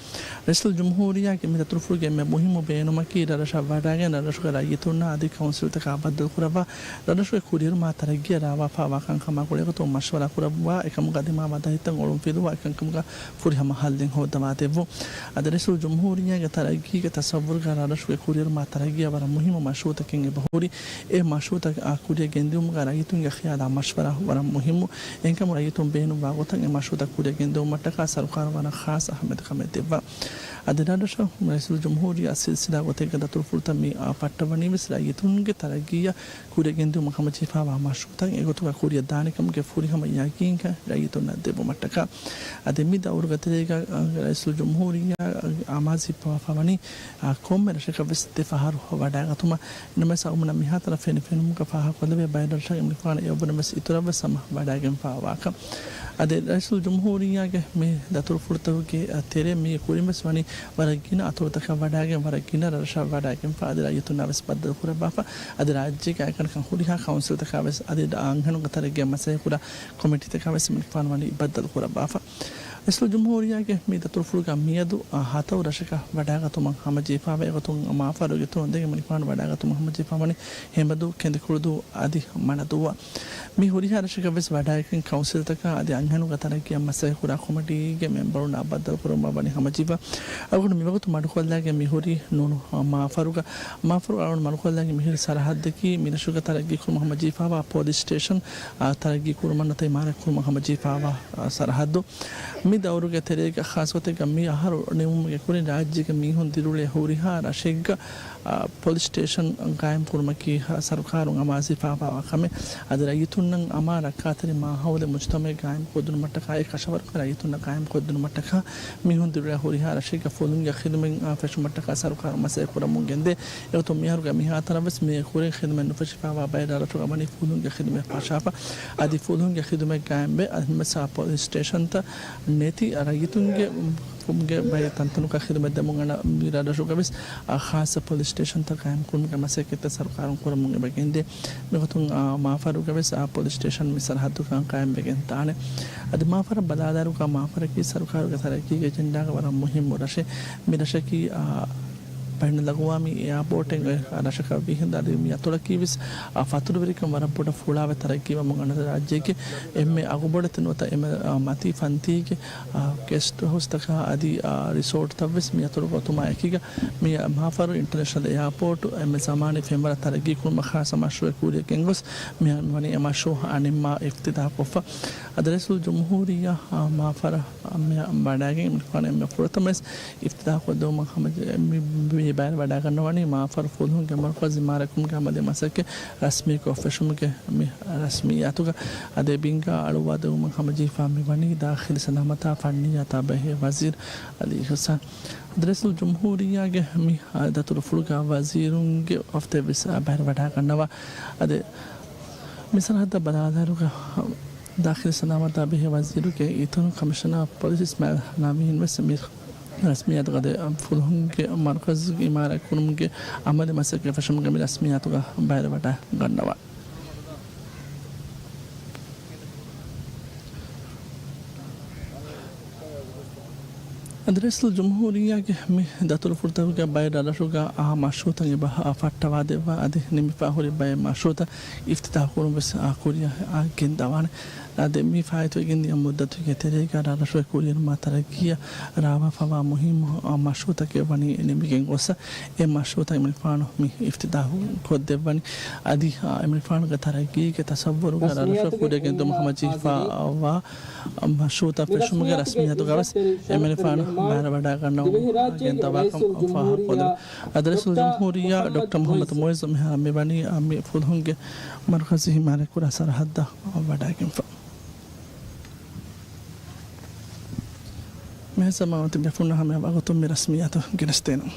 ރައީސުލްޖުމްހޫރިއްޔާގެ މި ދަތުރުފުޅުގެ އެންމެ މުހިއްމު ބޭނުމަކީ ރަށްރަށަށް ވަޑައިގެން ރަށްރަށުގެ ރައްޔިތުންނާ އަދި ކައުންސިލްތަކާ ބައްދަލުކުރައްވާ ރަށްރަށުގެ ކުރިއެރުމާ ތަރައްގީއަށް ރާވާފައިވާ ކަންކަމާ ގުޅޭގޮތުން މަޝްވަރާ ކުރައްވާ އެކަމުގަ ދިމާވާ ދަތިތައް އޮޅުންފިލުވާ އެކަންކަމުގަ ފުރިހަމަ ހައްލެއް ހޯއްދަވާ ދެއްވުން. އަދި ރައީސުލްޖުމްހޫރިއްޔާގެ ތަރައްގީގެ ތަސައްވުރުގަ ރަށްރަށުގެ ކުރިއެރުމާ ތަރައްގީއަށް ވަރަށް މުހިއްމު މަޝްރޫއުތަކެއް އެބަހުރި. އެ މަޝްރޫއުތައް ކުރިއަށް ގެންދިއުމުގަ ރައްޔިތުންގެ ޚިޔާލާ މަޝްވަރާ ވަރަށް މުހިއްމު. އެހެންކަމުން ރައްޔިތުން ބޭނުންވާ ގޮތަށް އެ މަޝްރޫއުތައް ކުރިއަށް ގެންދެވުމަށްޓަކާ ސަރުކާރުން ވަރަށް ޚާއްޞަ އަހައްމިއްޔަތުކަމެއް ދެއްވާ. އަދި ރަށްރަށަށް ރައީސުލްޖުމްހޫރިއްޔާ ސިލްސިލާ ގޮތެއްގަ ދަތުރުފުޅުތައް މި، އާ، ފައްޓަވަނީ ވެސް ރައްޔިތުންގެ ތަރައްގީއަށް ކުރިއަށް ގެންދިއުމަށް ހަމަޖެހިފައިވާ މަޝްރޫއުތައް އެގޮތުގަ ކުރިއަށް ދާނެކަމުގެ ފުރިހަމަ ޔަގީންކަން ރައްޔިތުންނަށް ދެއްވުމަށްޓަކާ. އަދި މި ދައުރުގެ ތެރޭގަ، އާ، ރައީސުލްޖުމްހޫރިއްޔާ އަމާޒު ހިއްޕަވާފަ ވަނީ، އާ، ކޮންމެ ރަށަކަށް ވެސް ދެ ފަހަރު ވަޑައިގަތުމަށް. ނަމަވެސް އަޅުގަނޑަށް މިހާތަނަށް ފެނިފެނުމުގަ ފާހަގަކޮށްލެވޭ ބައެއް ރަށަށް އެމަނިކުފާނު އެއަށްވުރެ ވެސް އިތުރަށް ވެސް ހަމަ ވަޑައިގެންފައިވާކަން. އަދި ރައީސުލްޖުމްހޫރިއްޔާގެ މި ދަތުރުފުޅުތަކުގެ ތެރޭ މީގެ ކުރިން ވެސް ވަނީ ވަރަށް ގިނަ އަތޮޅުތަކަށް ވަޑައިގެން، ވަރަށް ގިނަ ރަށަށް ވަޑައިގެންފަ އަދި ރައްޔިތުންނާ ވެސް ބައްދަލު ކުރައްވާފަ. އަދި ރާއްޖޭގެ އަނެކަންކަން ހުރިހާ ކައުންސިލްތަކާ ވެސް އަދި އަންހެނުންގެ ތަރައްގީއަށް މަސައްކަތްކުރާ ކޮމިޓީތަކާ ވެސް އެމަނިކުފާނު ވަނީ ބައްދަލު ކުރައްވާފަ. ރައީސުލްޖުމްހޫރިއްޔާގެ މި ދަތުރުފުޅުގަ މިއަދު، އާ، ހަތަރު ރަށަކަށް ވަޑައިގަތުމަށް ހަމަޖެހިފައިވޭ. އެގޮތުން މާފަރުގެ ތުންދެން އެމަނިކުފާނު ވަޑައިގަތުމަށް ހަމަޖެހިފައިވަނީ ހެނބަދޫ، ކެނދިކުޅުދޫ އަދި މަނަދޫއަށް. މި ހުރިހާ ރަށަކަށް ވެސް ވަޑައިގެން ކައުންސިލްތަކާ އަދި އަންހެނުންގެ ތަރައްގީއަށް މަސައްކަތްކުރާ ކޮމިޓީގެ މެމްބަރުންނާ ބައްދަލުކުރުމަށް ވަނީ ހަމަޖެހިފަ. އަޅުގަނޑު މިވަގުތު މަޑުކޮށްލާގެން މިހުރީ ނޫނު މާފަރުގަ، މާފަރު އަޅުގަނޑު މަޑުކޮށްލާގެން މިހުރި ސަރަހައްދަކީ މިރަށުގެ ތަރައްގީކުރުމަށް ހަމަޖެހިފައިވާ ޕޮލިސް ސްޓޭޝަން، އާ، ތަރައްގީކުރުމަށް ނުވަތަ އިމާރާތްކުރުމަށް ހަމަޖެހިފައިވާ، އާ، ސަރަހައްދު. މި ދައުރުގެ ތެރޭގަ ޚާއްޞަ ގޮތެއްގަ މި އަހަރު ނިމުމުގެ ކުރިން ރާއްޖޭގެ މީހުން ދިރިއުޅޭ ހުރިހާ ރަށެއްގަ، އާ، ޕޮލިސް ސްޓޭޝަން ގާއިމް ކުރުމަކީ ސަރުކާރުން އަމާޒުވެފައިވާ ކަމެއް. އަދި ރައްޔިތުންނަށް އަމާން ރައްކާތެރި މާހައުލެއް މުޖުތަމައެއް ގާއިމް ކޮށްދިނުމަށްޓަކާ އެ ކަށަވަރުގަ ރައްޔިތުންނަށް ގާއިމް ކޮށްދިނުމަށްޓަކާ މީހުން ދިރިއުޅޭ ހުރިހާ ރަށެއްގަ ފުލުންގެ ޚިދުމަތް، އާ، ފެށުމަށްޓަކާ ސަރުކާރުން މަސައްކަތް ކުރަމުން ގެންދޭ. އެގޮތުން މިހާރުގަ މިހާތަނަށް ވެސް މި ކުރިން ޚިދުމަތް ނުފެށިފައިވާ ބައެއް ރަށްރަށުގަ ވަނީ ފުލުންގެ ޚިދުމަތް ފަށާފަ. އަދި ފުލުންގެ ޚިދުމަތް ގާއިމްވެ، އަދި ހަމައެއާ ޕޮލިސް ސްޓޭޝަންތައް ނެތި ރައްޔިތުންގެ ގެ ބައެއް ތަންތަނުގަ ޚިދުމަތް ދެމުން އަންނަ މި ރަށްރަށުގަ ވެސް، އާ، ޚާއްޞަ ޕޮލިސް ސްޓޭޝަންތައް ގާއިމް ކުރުމުގެ މަސައްކަތްތައް ސަރުކާރުން ކުރަމުން އެބަ ގެންދޭ. މިގޮތުން، އާ، މާފަރުގަ ވެސް، އާ، ޕޮލިސް ސްޓޭޝަން މި ސަރަހައްދުގަ ގާއިމްވެގެން ދާނެ. އަދި މާފަރަށް ބަލާލާއިރުގަ މާފަރަކީ ސަރުކާރުގެ ތަރައްގީގެ އެޖެންޑާގަ ވަރަށް މުހިއްމު ރަށެއް. މި ރަށަކީ، އާ، ބައިނަލްއަގުވާމީ އެއާޕޯޓެއް އޮތް ރަށަކަށް ވީ ހިނދު އަދި މި އަތޮޅަކީ ވެސް އާ، ފަތުރުވެރިކަން ވަރަށް ބޮޑަށް ފުޅާވެ ތަރައްގީވަމުން އަންނަ ރާއްޖެއެކޭ. އެންމެ އަގުބޮޑެތި ނުވަތަ އެންމެ އާ، މަތީ ފަންތީގެ އާ، ގެސްޓް ހައުސްތަކާ އަދި އާ، ރިސޯޓްތައް ވެސް މި އަތޮޅުގަ އޮތުމާ އެކީގަ މި މާފަރު އިންޓަރނޭޝަނަލް އެއާޕޯޓު އެންމެ ޒަމާނީ ފެންވަރަށް ތަރައްގީ ކުރުމަށް ޚާއްޞަ މަޝްރޫއެއް ކުރިއަށް ގެންގޮސް މި ވަނީ އެ މަޝްރޫއަށް އަނިންމާ އިފްތިތާޙުކޮށްފަ. އަދި ރައީސުލްޖުމްހޫރިއްޔާ އާ، މާފަރަށް މި ވަޑައިގެން އެމަނިކުފާނު އެންމެ ފުރަތަމަވެސް އިފްތިތާޙުކޮށްދެވުމަށް ހަމަޖެ-، މި، މި ބައިވެރިވަޑައިގަންނަވަނީ މާފަރު ފުލުހުންގެ މަރުކަޒު އިމާރާތްކުރުމުގެ އަމަލީ މަސައްކަތް ރަސްމީކޮށް ފެށުމުގެ މި ރަސްމިއްޔާތުގަ. އަދި އެ ބިންގާ އަޅުއްވާދެވުމަށް ހަމަޖެހިފާ މިވަނީ ދާޚިލީ ސަލާމަތާ ފަންނިއްޔާތާ ބެހޭ ވަޒީރު އަލީ އިޙްސާން. އަދި ރައީސުލްޖުމްހޫރިއްޔާގެ މި ދަތުރުފުޅުގަ ވަޒީރުންގެ އޮފީހުން ވެސް ބައިވެރިވަޑައިގަންނަވާ. އަދި މި ސަރަހައްދަށް ބަލާލާއިރުގަ ދާޚިލީ ސަލާމަތާ ބެހޭ ވަޒީރުގެ އިތުރުން ކަމިޝަނާ އޮފް ޕޮލިސް އިސްމާއިލް ނަވީން ވެސް މި ރަސްމިއްޔާތުގަ އަދި ފުލުހުންގެ މަރުކަޒު އިމާރާތްކުރުމުގެ އަމަލީ މަސައްކަތް ފެށުމުގެ މި ރަސްމިއްޔާތުގަ ބައިވެރިވަޑައިގަންނަވާ. އަދި ރައީސުލްޖުމްހޫރިއްޔާގެ މި ދަތުރުފުޅުތަކުގެ ބައެއް ރަށްރަށުގަ އާ މަޝްރޫޢުތައް އެބަ ފައްޓަވާދެއްވާ އަދި ނިމިފަ ހުރި ބައެއް މަޝްރޫޢުތައް އިފްތިތާޙުކުރުން ވެސް އާ ކުރިއަށް އާ ގެންދަވާނެ. އަދި މި ފާއިތުވެގެން ދިޔަ މުއްދަތުގެ ތެރޭގަ ރަށްރަށުގެ ކުރިއެރުމާ ތަރައްގީއަށް ރާވާފަވާ މުހިއްމު މަޝްރޫޢުތަކެއް ވަނީ ނިމިގެން ގޮސް، އެ މަޝްރޫޢުތައް އެމަނިކުފާނު މި އިފްތިތާޙު ކޮށްދެއްވަނީ. އަދި، އާ، އެމަނިކުފާނުގެ ތަރައްގީގެ ތަސައްވަރުގަ ރަށްރަށަށް ކުރިއަށް ގެންދިއުމަށް ހަމަޖެހިފައިވާ މަޝްރޫޢުތައް ފެށުމުގެ ރަސްމިއްޔާތުގަ ވެސް އެމަނިކުފާނު ބައިވެރިވަޑައިގަންނަވަން ގެންދަވާކަން ފާހަގަކޮށްލެވި. އަދި ރައީސުލްޖުމްހޫރިއްޔާ ޑޮކްޓަރ މުޙައްމަދު މުޢިއްޒު މިހާރު މިވަނީ މި ފުލުހުންގެ މަރުކަޒު އިމާރާތްކުރާ ސަރަހައްދަށް ވަޑައިގެންފަ. މިހެން ސަމާވަތި ބޭފުޅުންނަށް ހަމަ ވަގުތުން މި ރަސްމިއްޔާތު ގެނެސްދޭނަން.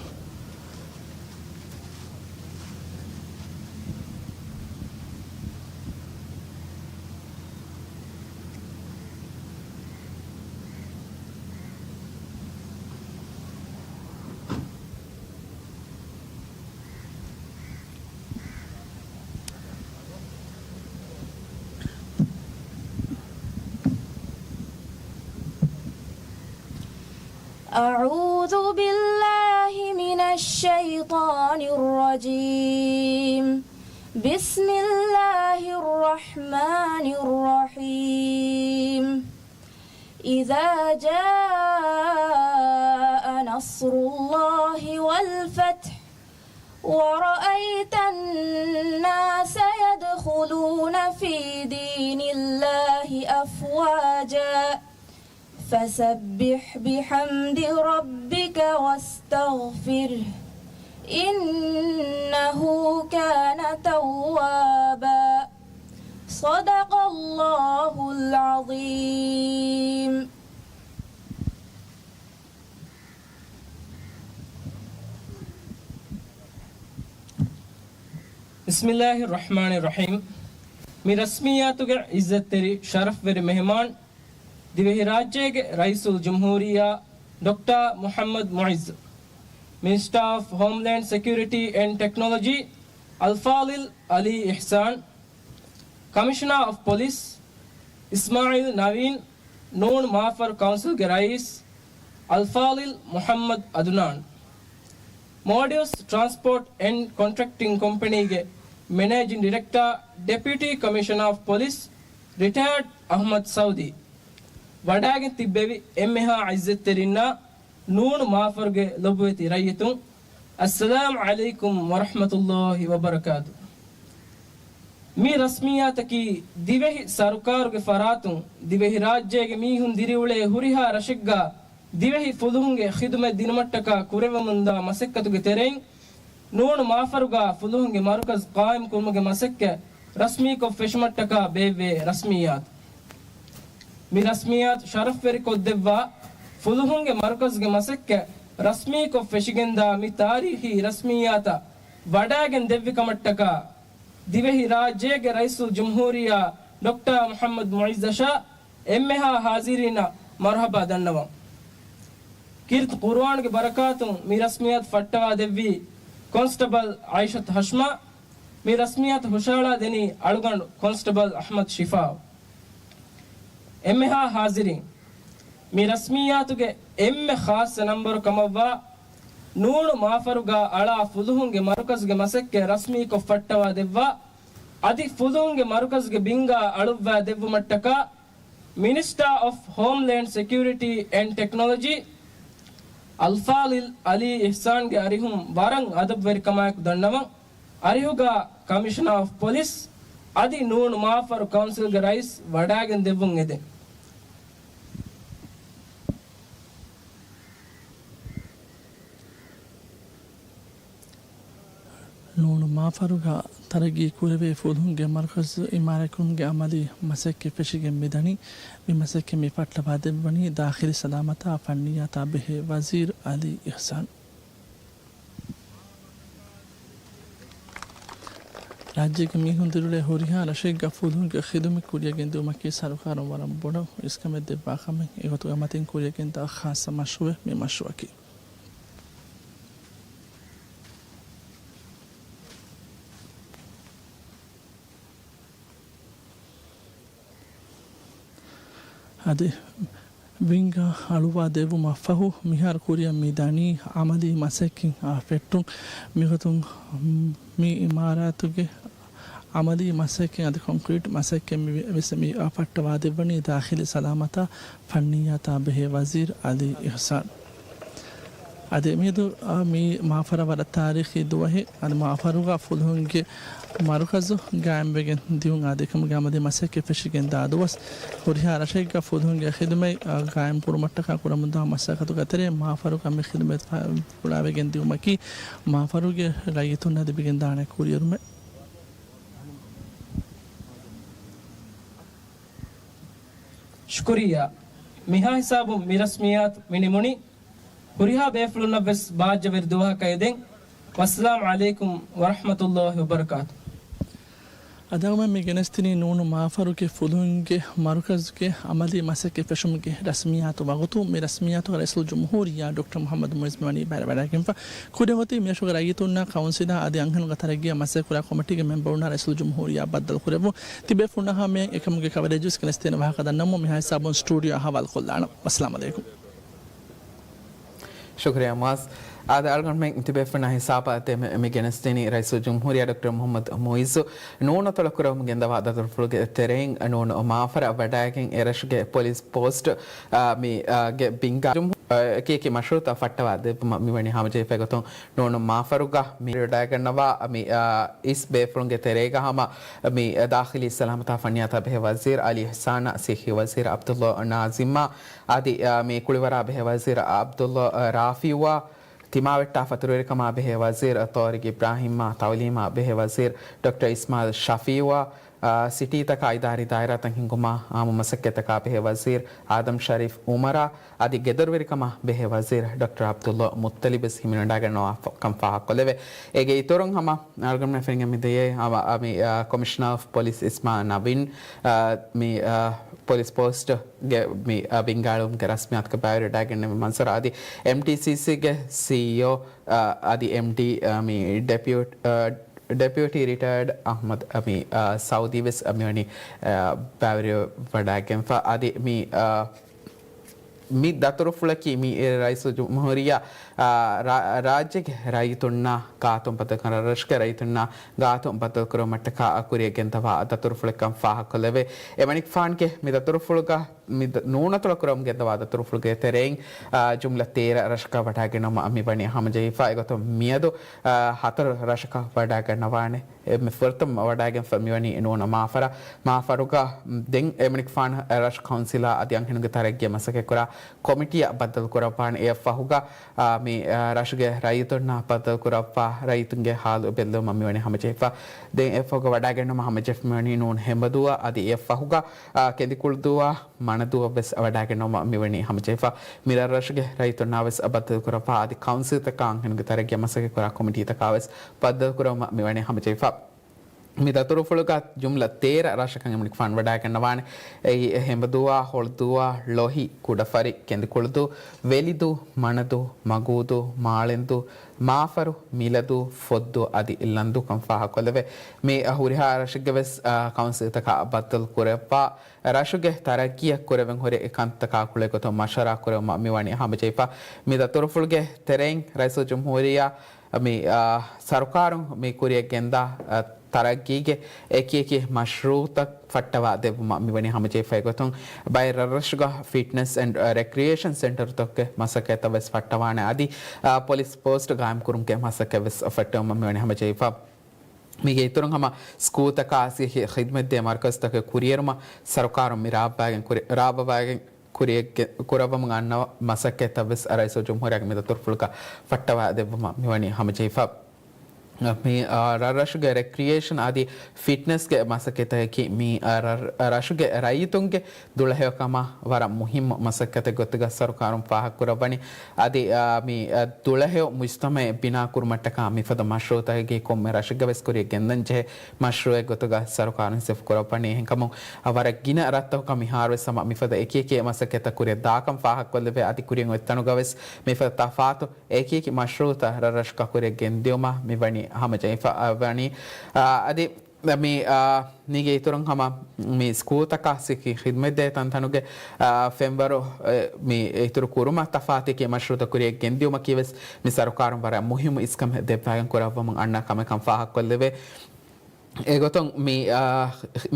أعوذ بالله من الشيطان الرجيم. بسم الله الرحمن الرحيم. إذا جاء نصر الله والفتح ورأيت الناس يدخلون في دين الله أفواجا فسبح بحمد ربك واستغفره إنه كان توابا. صدق الله العظيم. بسم الله الرحمن الرحيم. މި ރަސްމިއްޔާތުގެ ޢިއްޒަތްތެރި ޝަރަފްވެރި މެހެމާން، ދިވެހިރާއްޖޭގެ ރައީސުލްޖުމްހޫރިއްޔާ ޑޮކްޓަރ މުޙައްމަދު މުޢިއްޒު، މިނިސްޓާ އޮފް ހޯމްލޭންޑް ސެކިއުރިޓީ އެންޑް ޓެކްނޮލޮޖީ އަލްފާޟިލް އަލީ އިޙްސާން، ކަމިޝަނާ އޮފް ޕޮލިސް އިސްމާޢީލް ނަވީން، ނޫން މާފަރު ކައުންސިލްގެ ރައީސް އަލްފާޟިލް މުޙައްމަދު އަދުނާން، މޯލްޑިވްސް ޓްރާންސްޕޯޓް އެންޑް ކޮންޓްރެކްޓިން ކޮމްޕެނީގެ މެނޭޖިން ޑިރެކްޓާ ޑެޕިއުޓީ ކަމިޝަނާ އޮފް ޕޮލިސް ރިޓަޔާޑް އަޙްމަދު ސައުދީ، ވަޑައިގެން ތިއްބެވި އެންމެހާ ޢިއްޒަތްތެރިންނާ ނޫން މާފަރުގެ ލޮބުވެތި ރައްޔިތުން، އައްސަލާމް ޢަލައިކުމް ވަރަޙްމަތުﷲި ވަބަރަކާތު. މި ރަސްމިއްޔާތަކީ ދިވެހި ސަރުކާރުގެ ފަރާތުން ދިވެހިރާއްޖޭގެ މީހުން ދިރިއުޅޭ ހުރިހާ ރަށެއްގަ ދިވެހި ފުލުހުންގެ ޚިދުމަތް ދިނުމަށްޓަކާ ކުރެވެމުންދާ މަސައްކަތުގެ ތެރެއިން، ނޫނު މާފަރުގަ ފުލުހުންގެ މަރުކަޒު ޤާއިމްކުރުމުގެ މަސައްކަތް ރަސްމީކޮށް ފެށުމަށްޓަކާ ބޭއްވޭ ރަސްމިއްޔާތު. މި ރަސްމިއްޔާތު ޝަރަފްވެރިކޮށްދެއްވާ ފުލުހުންގެ މަރުކަޒުގެ މަސައްކަތް ރަސްމީކޮށް ފެށިގެންދާ މި ތާރީޚީ ރަސްމިއްޔާތަށް ވަޑައިގެން ދެއްވި ކަމަށްޓަކާ، ދިވެހިރާއްޖޭގެ ރައީސުލްޖުމްހޫރިއްޔާ ޑޮކްޓަރ މުޙައްމަދު މުޢިއްޒަށާ އެންމެހާ ހާޒިރީންނަށް މަރުޙަބާ ދަންނަވަން. ކީރިތި ޤުރުއާނުގެ ބަރަކާތުން މި ރަސްމިއްޔާތު ފައްޓަވާ ދެއްވީ ކޮންސްޓަބަލް އައިޝަތު ހަޝްމާ. މި ރަސްމިއްޔާތު ހުށަހަޅާ ދެނީ އަޅުގަނޑު ކޮންސްޓަބަލް އަޙްމަދު ޝިފާއު. އެންމެހާ ހާޒިރީން، މި ރަސްމިއްޔާތުގެ އެންމެ ޚާއްޞަ ނަންބަރު ކަމަށްވާ ނޫނު މާފަރުގަ އަޅާ ފުލުހުންގެ މަރުކަޒުގެ މަސައްކަތް ރަސްމީކޮށް ފައްޓަވާ ދެއްވާ، އަދި ފުލުހުންގެ މަރުކަޒުގެ ބިންގާ އަޅުއްވާ ދެއްވުމަށްޓަކާ، މިނިސްޓާ އޮފް ހޯމްލޭންޑް ސެކިއުރިޓީ އެންޑް ޓެކްނޮލޮޖީ އަލްފާޟިލް އަލީ އިޙްސާންގެ އަރިހުން ވަރަށް އަދަބުވެރިކަމާއެކު ދަންނަވަން. އަރިހުގަ ކަމިޝަނާ އޮފް ޕޮލިސް އަދި ނޫނު މާފަރު ކައުންސިލްގެ ރައީސް ވަޑާގެން ދެއްވުން އެދެން. ނޫނު މާފަރުގަ ތަރައްގީ ކުރެވޭ ފުލުހުންގެ މަރުކަޒު އިމާރާތްކުރުމުގެ އަމަލީ މަސައްކަތް ފެށިގެން މިދަނީ. މި މަސައްކަތް މި ފައްޓަވާ ދެއްވަނީ ދާޚިލީ ސަލާމަތާ ފަންނިއްޔާތާ ބެހޭ ވަޒީރު އަލީ އިޙްސާން. ރާއްޖޭގެ މީހުން ދިރިއުޅޭ ހުރިހާ ރަށެއްގަ ފުލުހުންގެ ޚިދުމަތް ކުރިއަށް ގެންދިއުމަކީ ސަރުކާރުން ވަރަށް ބޮޑަށް އިސްކަމެއް ދެއްވާ ކަމެއް. އެގޮތުގަ މަތިން ކުރިއަށް ގެންދާ ޚާއްޞަ މަޝްރޫޢެއް މި މަޝްރޫޢަކީ. އަދި ވިންގ އަޅުވާ ދެއްވުމަށް ފަހު، މިހާރު ކުރިއަށް މި ދަނީ އަމަލީ މަސައްކަތް އާ ފެއްޓުން. މިގޮތުން މި އިމާރާތުގެ އަމަލީ މަސައްކަތް އަދި ކޮންކްރީޓް މަސައްކަތް މި ވެސް މި ފައްޓަވާ ދެއްވަނީ ދާޚިލީ ސަލާމަތާ ފަންނިއްޔާތާ ބެހޭ ވަޒީރު އަލީ އިޙްސާން. އަދި މިއަދު، އާ، މި މާފަރަށް ވަރަށް ތާރީޚީ ދުވަހެއް. އަދި މާފަރުގަ ފުލުހުންގެ މަރުކަޒު ގާއިމްވެގެން ދިޔުން އާދެ، އެކަމުގެ އަމަލީ މަސައްކަތް ފެށިގެން ދާ ދުވަސް. ހުރިހާ ރަށެއްގަ ފުލުހުންގެ ޚިދުމަތް، އާ، ގާއިމް ކުރުމަށްޓަކާ ކުރަމުންދާ މަސައްކަތުގެ ތެރޭ މާފަރުގަ މި ޚިދުމަތް ފުޅާވެގެން ދިޔުމަކީ މާފަރުގެ ރައްޔިތުންނަށް ލިބިގެންދާނެ ކުރިއެރުމެއް. ޝުކުރިއްޔާ. މިހާ ހިސާބުން މި ރަސްމިއްޔާތު މި ނިމުނީ. ހުރިހާ ބޭފުޅުންނަށް ވެސް ބާއްޖަވެރި ދުވަހަކަށް އެދެން. ވައްސަލާމް ޢަލައިކުމް ވަރަޙްމަތުﷲި ވަބަރަކާތު. އަދި އަޅުގަނޑުމެން މި ގެނެސްދިނީ ނޫނު މާފަރުގެ ފުލުހުންގެ މަރުކަޒުގެ އަމަލީ މަސައްކަތް ފެށުމުގެ ރަސްމިއްޔާތު ވަގުތު. މި ރަސްމިއްޔާތުގަ ރައީސުލްޖުމްހޫރިއްޔާ ޑޮކްޓަރ މުޙައްމަދު މުޢިއްޒު މިވަނީ ބައިވެވަޑައިގެންފަ. ކުރިއަށް އޮތީ މިރަށުގެ ރައްޔިތުންނާ ކައުންސިލާ އަދި އަންހެނުންގެ ތަރައްގީއަށް މަސައްކަތްކުރާ ކޮމިޓީގެ މެމްބަރުންނާ ރައީސުލްޖުމްހޫރިއްޔާ ބައްދަލުކުރެއްވުން. ތިބޭފުޅުންނާ ހަމައިން އެކަމުގެ ކަވަރޭޖް ވެސް ގެނެސްދޭނެ ވާހަކަ ދަންނަވަމުން މިހާ ހިސާބުން ސްޓޫޑިއޯއަށް ހަވާލުކޮށްލާނަން. ވައްސަލާމް ޢަލައިކުމް. ޝުކުރިއްޔާ މުޢާޒް. އާދެ، އަޅުގަނޑުމެން ތިބޭފުޅުންނާ ހިސާބަށް މި ގެނެސްދިނީ ރައީސުލްޖުމްހޫރިއްޔާ ޑޮކްޓަރ މުޙައްމަދު މުޢިއްޒު ނޫނު އަތޮޅުކުރެއްވުމަށް ގެންދަވާ ދަތުރުފުޅުގެ ތެރެއިން ނޫނު މާފަރަށް ވަޑައިގެން އެރަށުގެ ޕޮލިސް ޕޯސްޓް، އާ، މި، އާ، ގެ ބިންގާ ޖުމް-، އާ، އެކި އެކި މަޝްރޫޢުތައް ފައްޓަވާ ދެއްވުމަށް މިވަނީ ހަމަޖެހިފައި ގޮތުން ނޫނު މާފަރުގަ މި ވަޑައިގަންނަވާ މި، އާ، އިސް ބޭފުޅުންގެ ތެރޭގަ ހަމަ މި ދާޚިލީ ސަލާމަތާ ފަންނިއްޔާތާ ބެހޭ ވަޒީރު އަލީ އިޙްސާނާ، ސިއްޙީ ވަޒީރު ޢަބްދުﷲ ނާޒިމާ، އަދި، އާ، މި ކުޅިވަރާ ބެހޭ ވަޒީރު ޢަބްދުﷲ ރާފިޢުއާ، ތިމާވެއްޓާ ފަތުރުވެރިކަމާ ބެހޭ ވަޒީރު ޠާރިޤް އިބްރާހީމާ، ތަޢުލީމާ ބެހޭ ވަޒީރު ޑޮކްޓަރ އިސްމާޢީލް ޝަފީޢުއާ، އާ، ސިޓީތަކާ އިދާރީ ދާއިރާތައް ހިންގުމާ، އާއްމު މަސައްކަތްތަކާ ބެހޭ ވަޒީރު އާދަމް ޝަރީފް އުމަރާ، އަދި ގެދޮރުވެރިކަމާ ބެހޭ ވަޒީރު ޑޮކްޓަރ ޢަބްދުﷲ މުއްތަލިބް ވެސް ހިމެނިވަޑައިގަންނަވާ ކަން ފާހަގަކޮށްލެވޭ. އޭގެ އިތުރުން ހަމަ އަޅުގަނޑުމެން ފެނިގެން މިދިޔައީ ހަމަ، އަ، މި، އަ، ކޮމިޝަނަރ އޮފް ޕޮލިސް އިސްމާ ނަވީން، އަ، މި، އަ، ޕޮލިސް ޕޯސްޓްގެ މި، އަ، ބިންގާއަޅުވުމުގެ ރަސްމިއްޔާތުގެ ބައިވެރިވެވަޑައިގެންނެވި މަންޒަރު އަދި އެމްޓީސީސީގެ ސީއީއޯ، އަ، އަދި އެމްޑީ، އަ، މި ޑެޕިއުޓް-، އަ، ޑެޕިއުޓީ ރިޓަޔަރޑް އަޙްމަދު، އަ، މި، އަ، ސައުދީ ވެސް، އަ، މިވަނީ، އަ، ބައިވެރިވެވަޑައިގެންފަ. އަދި މި، އަ، މި ދަތުރުފުޅަކީ މި ރައީސުލްޖުމްހޫރިއްޔާ، އާ، ރާ-، ރާއްޖޭގެ ރައްޔިތުންނާ ގާތުން ބައްދަލުކުރަން، ރަށުގެ ރައްޔިތުންނާ ގާތުން ބައްދަލުކުރުމަށްޓަކާ ކުރިއަށް ގެންދަވާ ދަތުރުފުޅެއްކަން ފާހަގަކޮށްލެވޭ. އެމަނިކުފާނުގެ މި ދަތުރުފުޅުގަ މި ދަ-، ނޫނަތޮޅުކުރަމުން ގެންދަވާ ދަތުރުފުޅުގެ ތެރެއިން، އާ، ޖުމްލަ ތޭރަ ރަށަކަށް ވަޑައިގެންނަވުމަށް މިވަނީ ހަމަޖެހިފަ. އެގޮތުން މިއަދު، އާ، ހަތަރު ރަށަކަށް ވަޑައިގަންނަވާނެ. އެންމެ ފުރަތަމަ ވަޑައިގެންފަ މިވަނީ ނޫނަ މާފަރަށް. މާފަރުގަ ދެން އެމަނިކުފާނު ރަށު ކައުންސިލާ އަދި އަންހެނުންގެ ތަރައްގީއަށް މަސައްކަތްކުރާ ކޮމިޓީއަށް ބައްދަލުކުރައްވާނެ. އެއަށްފަހުގަ، އާ، މި، އާ، ރަށުގެ ރައްޔިތުންނާ ބައްދަލުކުރައްވާ ރައްޔިތުންގެ ހާލު ބެއްލެވުމަށް މިވަނީ ހަމަޖެހިފަ. ދެން އެއަށްފަހުގަ ވަޑައިގަންނަވާ ހަމަޖެހިފަ މިވަނީ ނޫން ހެނބަދުއަށް އަދި އެއަށްފަހުގަ، އާ، ކެނދިކުޅުދުއަށް މަނަދޫއަށް ވެސް ވަޑައިގެންނަވުމަށް މިވަނީ ހަމަޖެހިފަ. މިރަށްރަށުގެ ރައްޔިތުންނާ ވެސް ބައްދަލުކުރައްވާ އަދި ކައުންސިލްތަކާ އަންހެނުންގެ ތަރައްގީއަށް މަސައްކަތްކުރާ ކޮމިޓީތަކާ ވެސް ބައްދަލުކުރައްވުމަށް މިވަނީ ހަމަޖެހިފަ. މި ދަތުރުފުޅުގަ ޖުމްލަ ތޭރަ ރަށަކަށް އެމަނިކުފާނު ވަޑައިގަންނަވާނެ. އެއީ، ހެނބަދޫއާ، ހޮޅުދޫއާ، ލޮހި، ކުޑަފަރި، ކެނދިކުޅުދޫ، ވެލިދޫ، މަނަދޫ، މަގޫދޫ، މާޅެންދޫ، މާފަރު، މިލަދޫ، ފޮއްދޫ އަދި ލަންދޫކަން ފާހަގަކޮށްލެވޭ. މި ހުރިހާ ރަށެއްގެ ވެސް، އާ، ކައުންސިލްތަކާ ބައްދަލު ކުރެއްވާ، ރަށުގެ ތަރައްގީއަށް ކުރެވެން ހުރި ކަންތަކާ ކުޅޭގޮތުން މަޝްވަރާ ކުރެވުމަށް މިވަނީ ހަމަޖެހިފަ. މި ދަތުރުފުޅުގެ ތެރެއިން ރައީސުލްޖުމްހޫރިއްޔާ މި، އާ، ސަރުކާރުން މި ކުރިޔަށް ގެންދާ، އާ، ތަރައްގީގެ އެކި އެކި މަޝްރޫއުތައް ފައްޓަވާ ދެއްވުމަށް މިވަނީ ހަމަޖެހިފައި ގޮތުން، ބައެއް ރަށްރަށުގަ ފިޓްނަސް އެންޑް ރެކްރިއޭޝަން ސެންޓަރުތަކުގެ މަސައްކަތްތައް ވެސް ފައްޓަވާނެ އަދި، އާ، ޕޮލިސް ޕޯސްޓް ގާއިމްކުރުމުގެ މަސައްކަތް ވެސް ފައްޓަވުމަށް މިވަނީ ހަމަޖެހިފަ. މީގެ އިތުރުން ހަމަ ސްކޫލްތަކާ ސިއްހީ ޚިދްމަތްދޭ މަރުކަޒުތަކެއް ކުރިއެރުމަށް ސަރުކާރުން މި ރާއްވާގެން ކުރި-، ރާއްވާގެން ކުރިޔަށް ގެ-، ކުރައްވަމުން އަންނަ މަސައްކަތްތައް ވެސް ރައީސުލްޖުމްހޫރިއްޔާގެ މި ދަތުރުފުޅުގަ ފައްޓަވާ ދެއްވުމަށް މިވަނީ ހަމަޖެހިފަ. މި، އާ، ރަށްރަށުގެ ރެކްރިއޭޝަން އަދި ފިޓްނަސްގެ މަސައްކަތަކީ މި، އާ، ރަށް-، ރަށުގެ ރައްޔިތުންގެ ދުޅަހެޔޮކަމާ ވަރަށް މުހިއްމު މަސައްކަތެއް ގޮތުގަ ސަރުކާރުން ފާހަގަކުރައްވަނީ. އަދި، އާ، މި، އާ، ދުޅަހެޔޮ މުޖްތަމައެއް ބިނާކުރުމަށްޓަކާ މިފަދަ މަޝްރޫއުތަކަކީ ކޮންމެ ރަށެއްގަ ވެސް ކުރިޔަށް ގެންދަން ޖެހޭ މަޝްރޫއެއް ގޮތުގަ ސަރުކާރުން ހިސާބު ކުރައްވަނީ. އެހެންކަމުން، އާ، ވަރަށް ގިނަ ރަށްތަކުގަ މިހާރުވެސް ހަމަ މިފަދަ އެކި އެކި މަސައްކަތްތައް ކުރިޔަށް ދާކަން ފާހަގަކޮށްލެވޭ. އަދި ކުރިޔަށް އޮތް ތަނުގަ ވެސް މިފަދަ ތަފާތު އެކި އެކި މަޝްރޫއުތައް ރަށްރަށަކަށް ކުރިޔަށް ގެންދިއުމަށް މިވަނީ ހަމަޖެހިފަ ވަނީ. އާ، އަދި މި، އާ، މީގެ އިތުރުން ހަމަ މި ސްކޫލްތަކާ ސިއްހީ ޚިދްމަތްދޭ ތަންތަނުގެ، އާ، ފެންވަރު، އެ، މި އިތުރު ކުރުމަށް ތަފާތު އެކި މަޝްރޫއުތައް ކުރިޔަށް ގެންދިއުމަކީ ވެސް މި ސަރުކާރުން ވަރަށް މުހިއްމު އިސްކަމެއް ދެއްވާގެން ކުރައްވަމުން އަންނަ ކަމެއް ކަން ފާހަގަކޮށްލެވޭ. އެގޮތުން މި، އާ،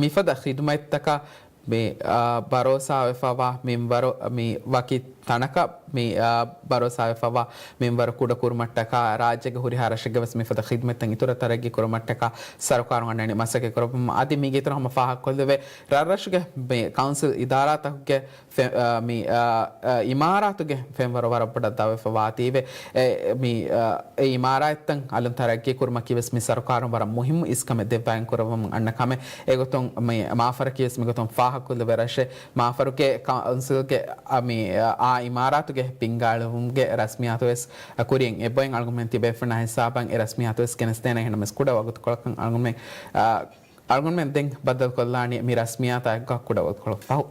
މިފަދަ ޚިދުމަތްތަކަށް މި، އާ، ބަރޯސާވެފަވާ މިންވަރު މި ވަކި ތަނަކަށް މި، އާ، ބަރޯސާވެފަވާ މިންވަރު ކުޑަކުރުމަށްޓަކާ، ރާއްޖޭގެ ހުރިހާ ރަށެއްގެ ވެސް މިފަދަ ޚިދުމަތްތައް އިތުރަށް ތަރައްގީ ކުރުމަށްޓަކާ ސަރުކާރުން އަންނަނީ މަސައްކަތް ކުރައްވަމުން. އަދި މީގެ އިތުރުން ހަމަ ފާހަގަކޮށްލެވޭ، ރަށްރަށުގެ މި ކައުންސިލް އިދާރާތަކުގެ ފެ-، އާ، މި، އާ، އާ، އިމާރާތުގެ ފެންވަރު ވަރަށް ބޮޑަށް ދާވެފަވާތީވެ. އެ، މި، އާ، އެ އިމާރާތްތައް އަލުން ތަރައްގީ ކުރުމަކީ ވެސް މި ސަރުކާރުން ވަރަށް މުހިއްމު އިސްކަމެއް ދެއްވާގެން ކުރައްވަމުން އަންނަ ކަމެއް. އެގޮތުން މި މާފަރަކީ ވެސް މިގޮތުން ފާހަގަކޮށްލެވޭ ރަށެއް. މާފަރުގެ ކައުންސިލްގެ، އާ، މި، އާ، އިމާރާތުގެ ބިންގާޅުވުމުގެ ރަސްމިއްޔާތު ވެސް ކުރިން އެބައިން އަޅުގަނޑުމެން ތިބޭފުޅުންނާ ހިސާބަށް އެ ރަސްމިއްޔާތު ވެސް ގެނެސްދޭނެ. އެހެންނަމަވެސް ކުޑަ ވަގުތުކޮޅަކަށް އަޅުގަނޑުމެން، އާ، އަޅުގަނޑުމެން ދެން ބައްދަލުކޮށްލާނީ މި ރަސްމިއްޔާތާ އެއްގޮތަށް ކުޑަ ވަގުތުކޮޅަށް ފަހު.